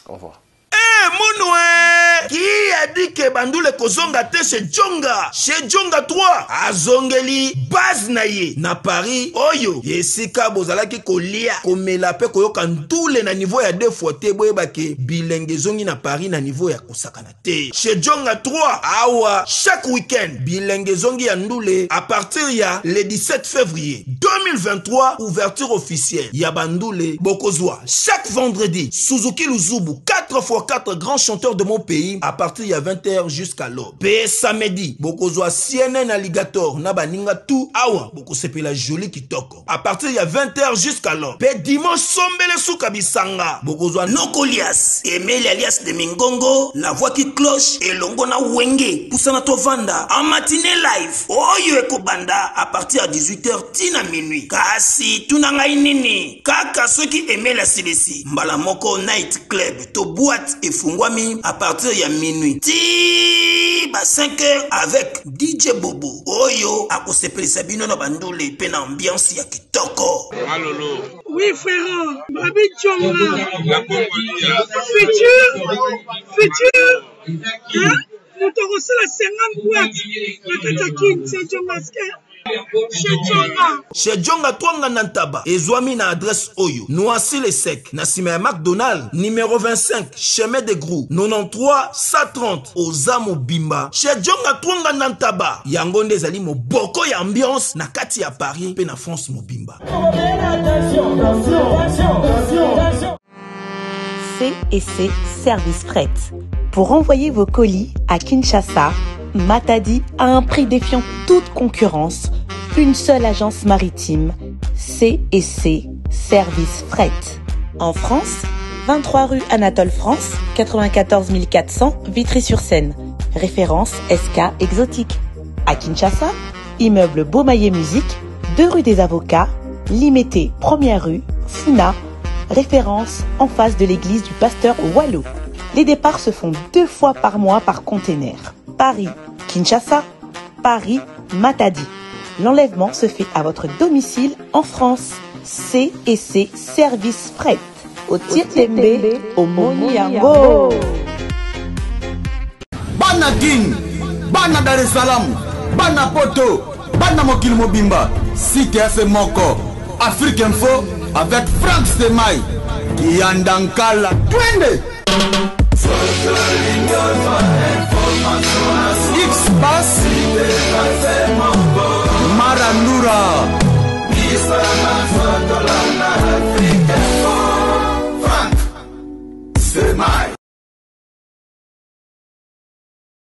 Au revoir. Eh, Munwe! Qui a dit que Bandoule kozonga te chez Djonga? Chez Djonga 3, azongeli base na ye na Paris oyo esika bozalaki kolia, komela pe koyoka ndule na niveau ya 2 fois te boyeba ke bilenge ezongi na Paris na niveau ya kosakana te. Chez Djonga 3, awa chaque week-end bilenge ezongi ya ndule à partir ya le 17 février 2023, ouverture officielle ya bandule bokozwa chaque vendredi Suzuki Luzubu 4x4 grands chanteurs de mon pays à partir ya 20h jusqu'à l'aube. Pe samedi bokozwa CNN Alligator na baninga tout awa bokosepela joli kitoko à partir ya 20h jusqu'à l'aube. Pe dimanche sombele suka bisanga bokozwa Nokolias Emeli alias de Mingongo la voix qui cloche elongo na Wenge pusana tovanda en matinée live oyo ekobanda à partir ya 18h tina minuit. Kasi tuna ngai nini kaka soki Emeli asilisi mbala moko night club to boîte efungwami à partir ya minuit ti ba 5h avec DJ Bobo oyo akosepelisa bino na bandule pe na ambiance ya kitoko. Malolo. Oui frère, Babi Djonga. Futur, futur, hein? Moto akosala 50 boîte na kati ya Kin, c'est Djonga. Chez Djonga Twanga na Ntaba ezwami na adresse oyo Noisy le Sec na nsima ya McDonald numero 25 chemin de Grou 93 130 oza mobimba Chez Djonga Twanga na Ntaba yango nde ezali moboko ya ambiance na kati ya Paris mpe na France mobimba. C et C Service Fret. Pour envoyer vos colis à Kinshasa, Matadi à un prix défiant toute concurrence, une seule agence maritime, C et C Service Fret. En France, 23 rue Anatole France, 94 400 Vitry-sur-Seine. Référence SK Exotique. À Kinshasa, immeuble Beaumaillé Musique, 2 rue des Avocats, Limété, première rue, Funa, référence en face de l'église du pasteur Wallo. Les départs se font deux fois par mois par container. Paris, Kinshasa, Paris, Matadi. L'enlèvement se fait à votre domicile en France. C et C Service Fret. Au Tirtembe, au Moniango. Bana Kin, bana Dar es Salaam, bana Poto, bana mokili mobimba, site ya se moko, Afrique Info avec Franck Stemay, Kiyanda Nkala, twende! X-Pass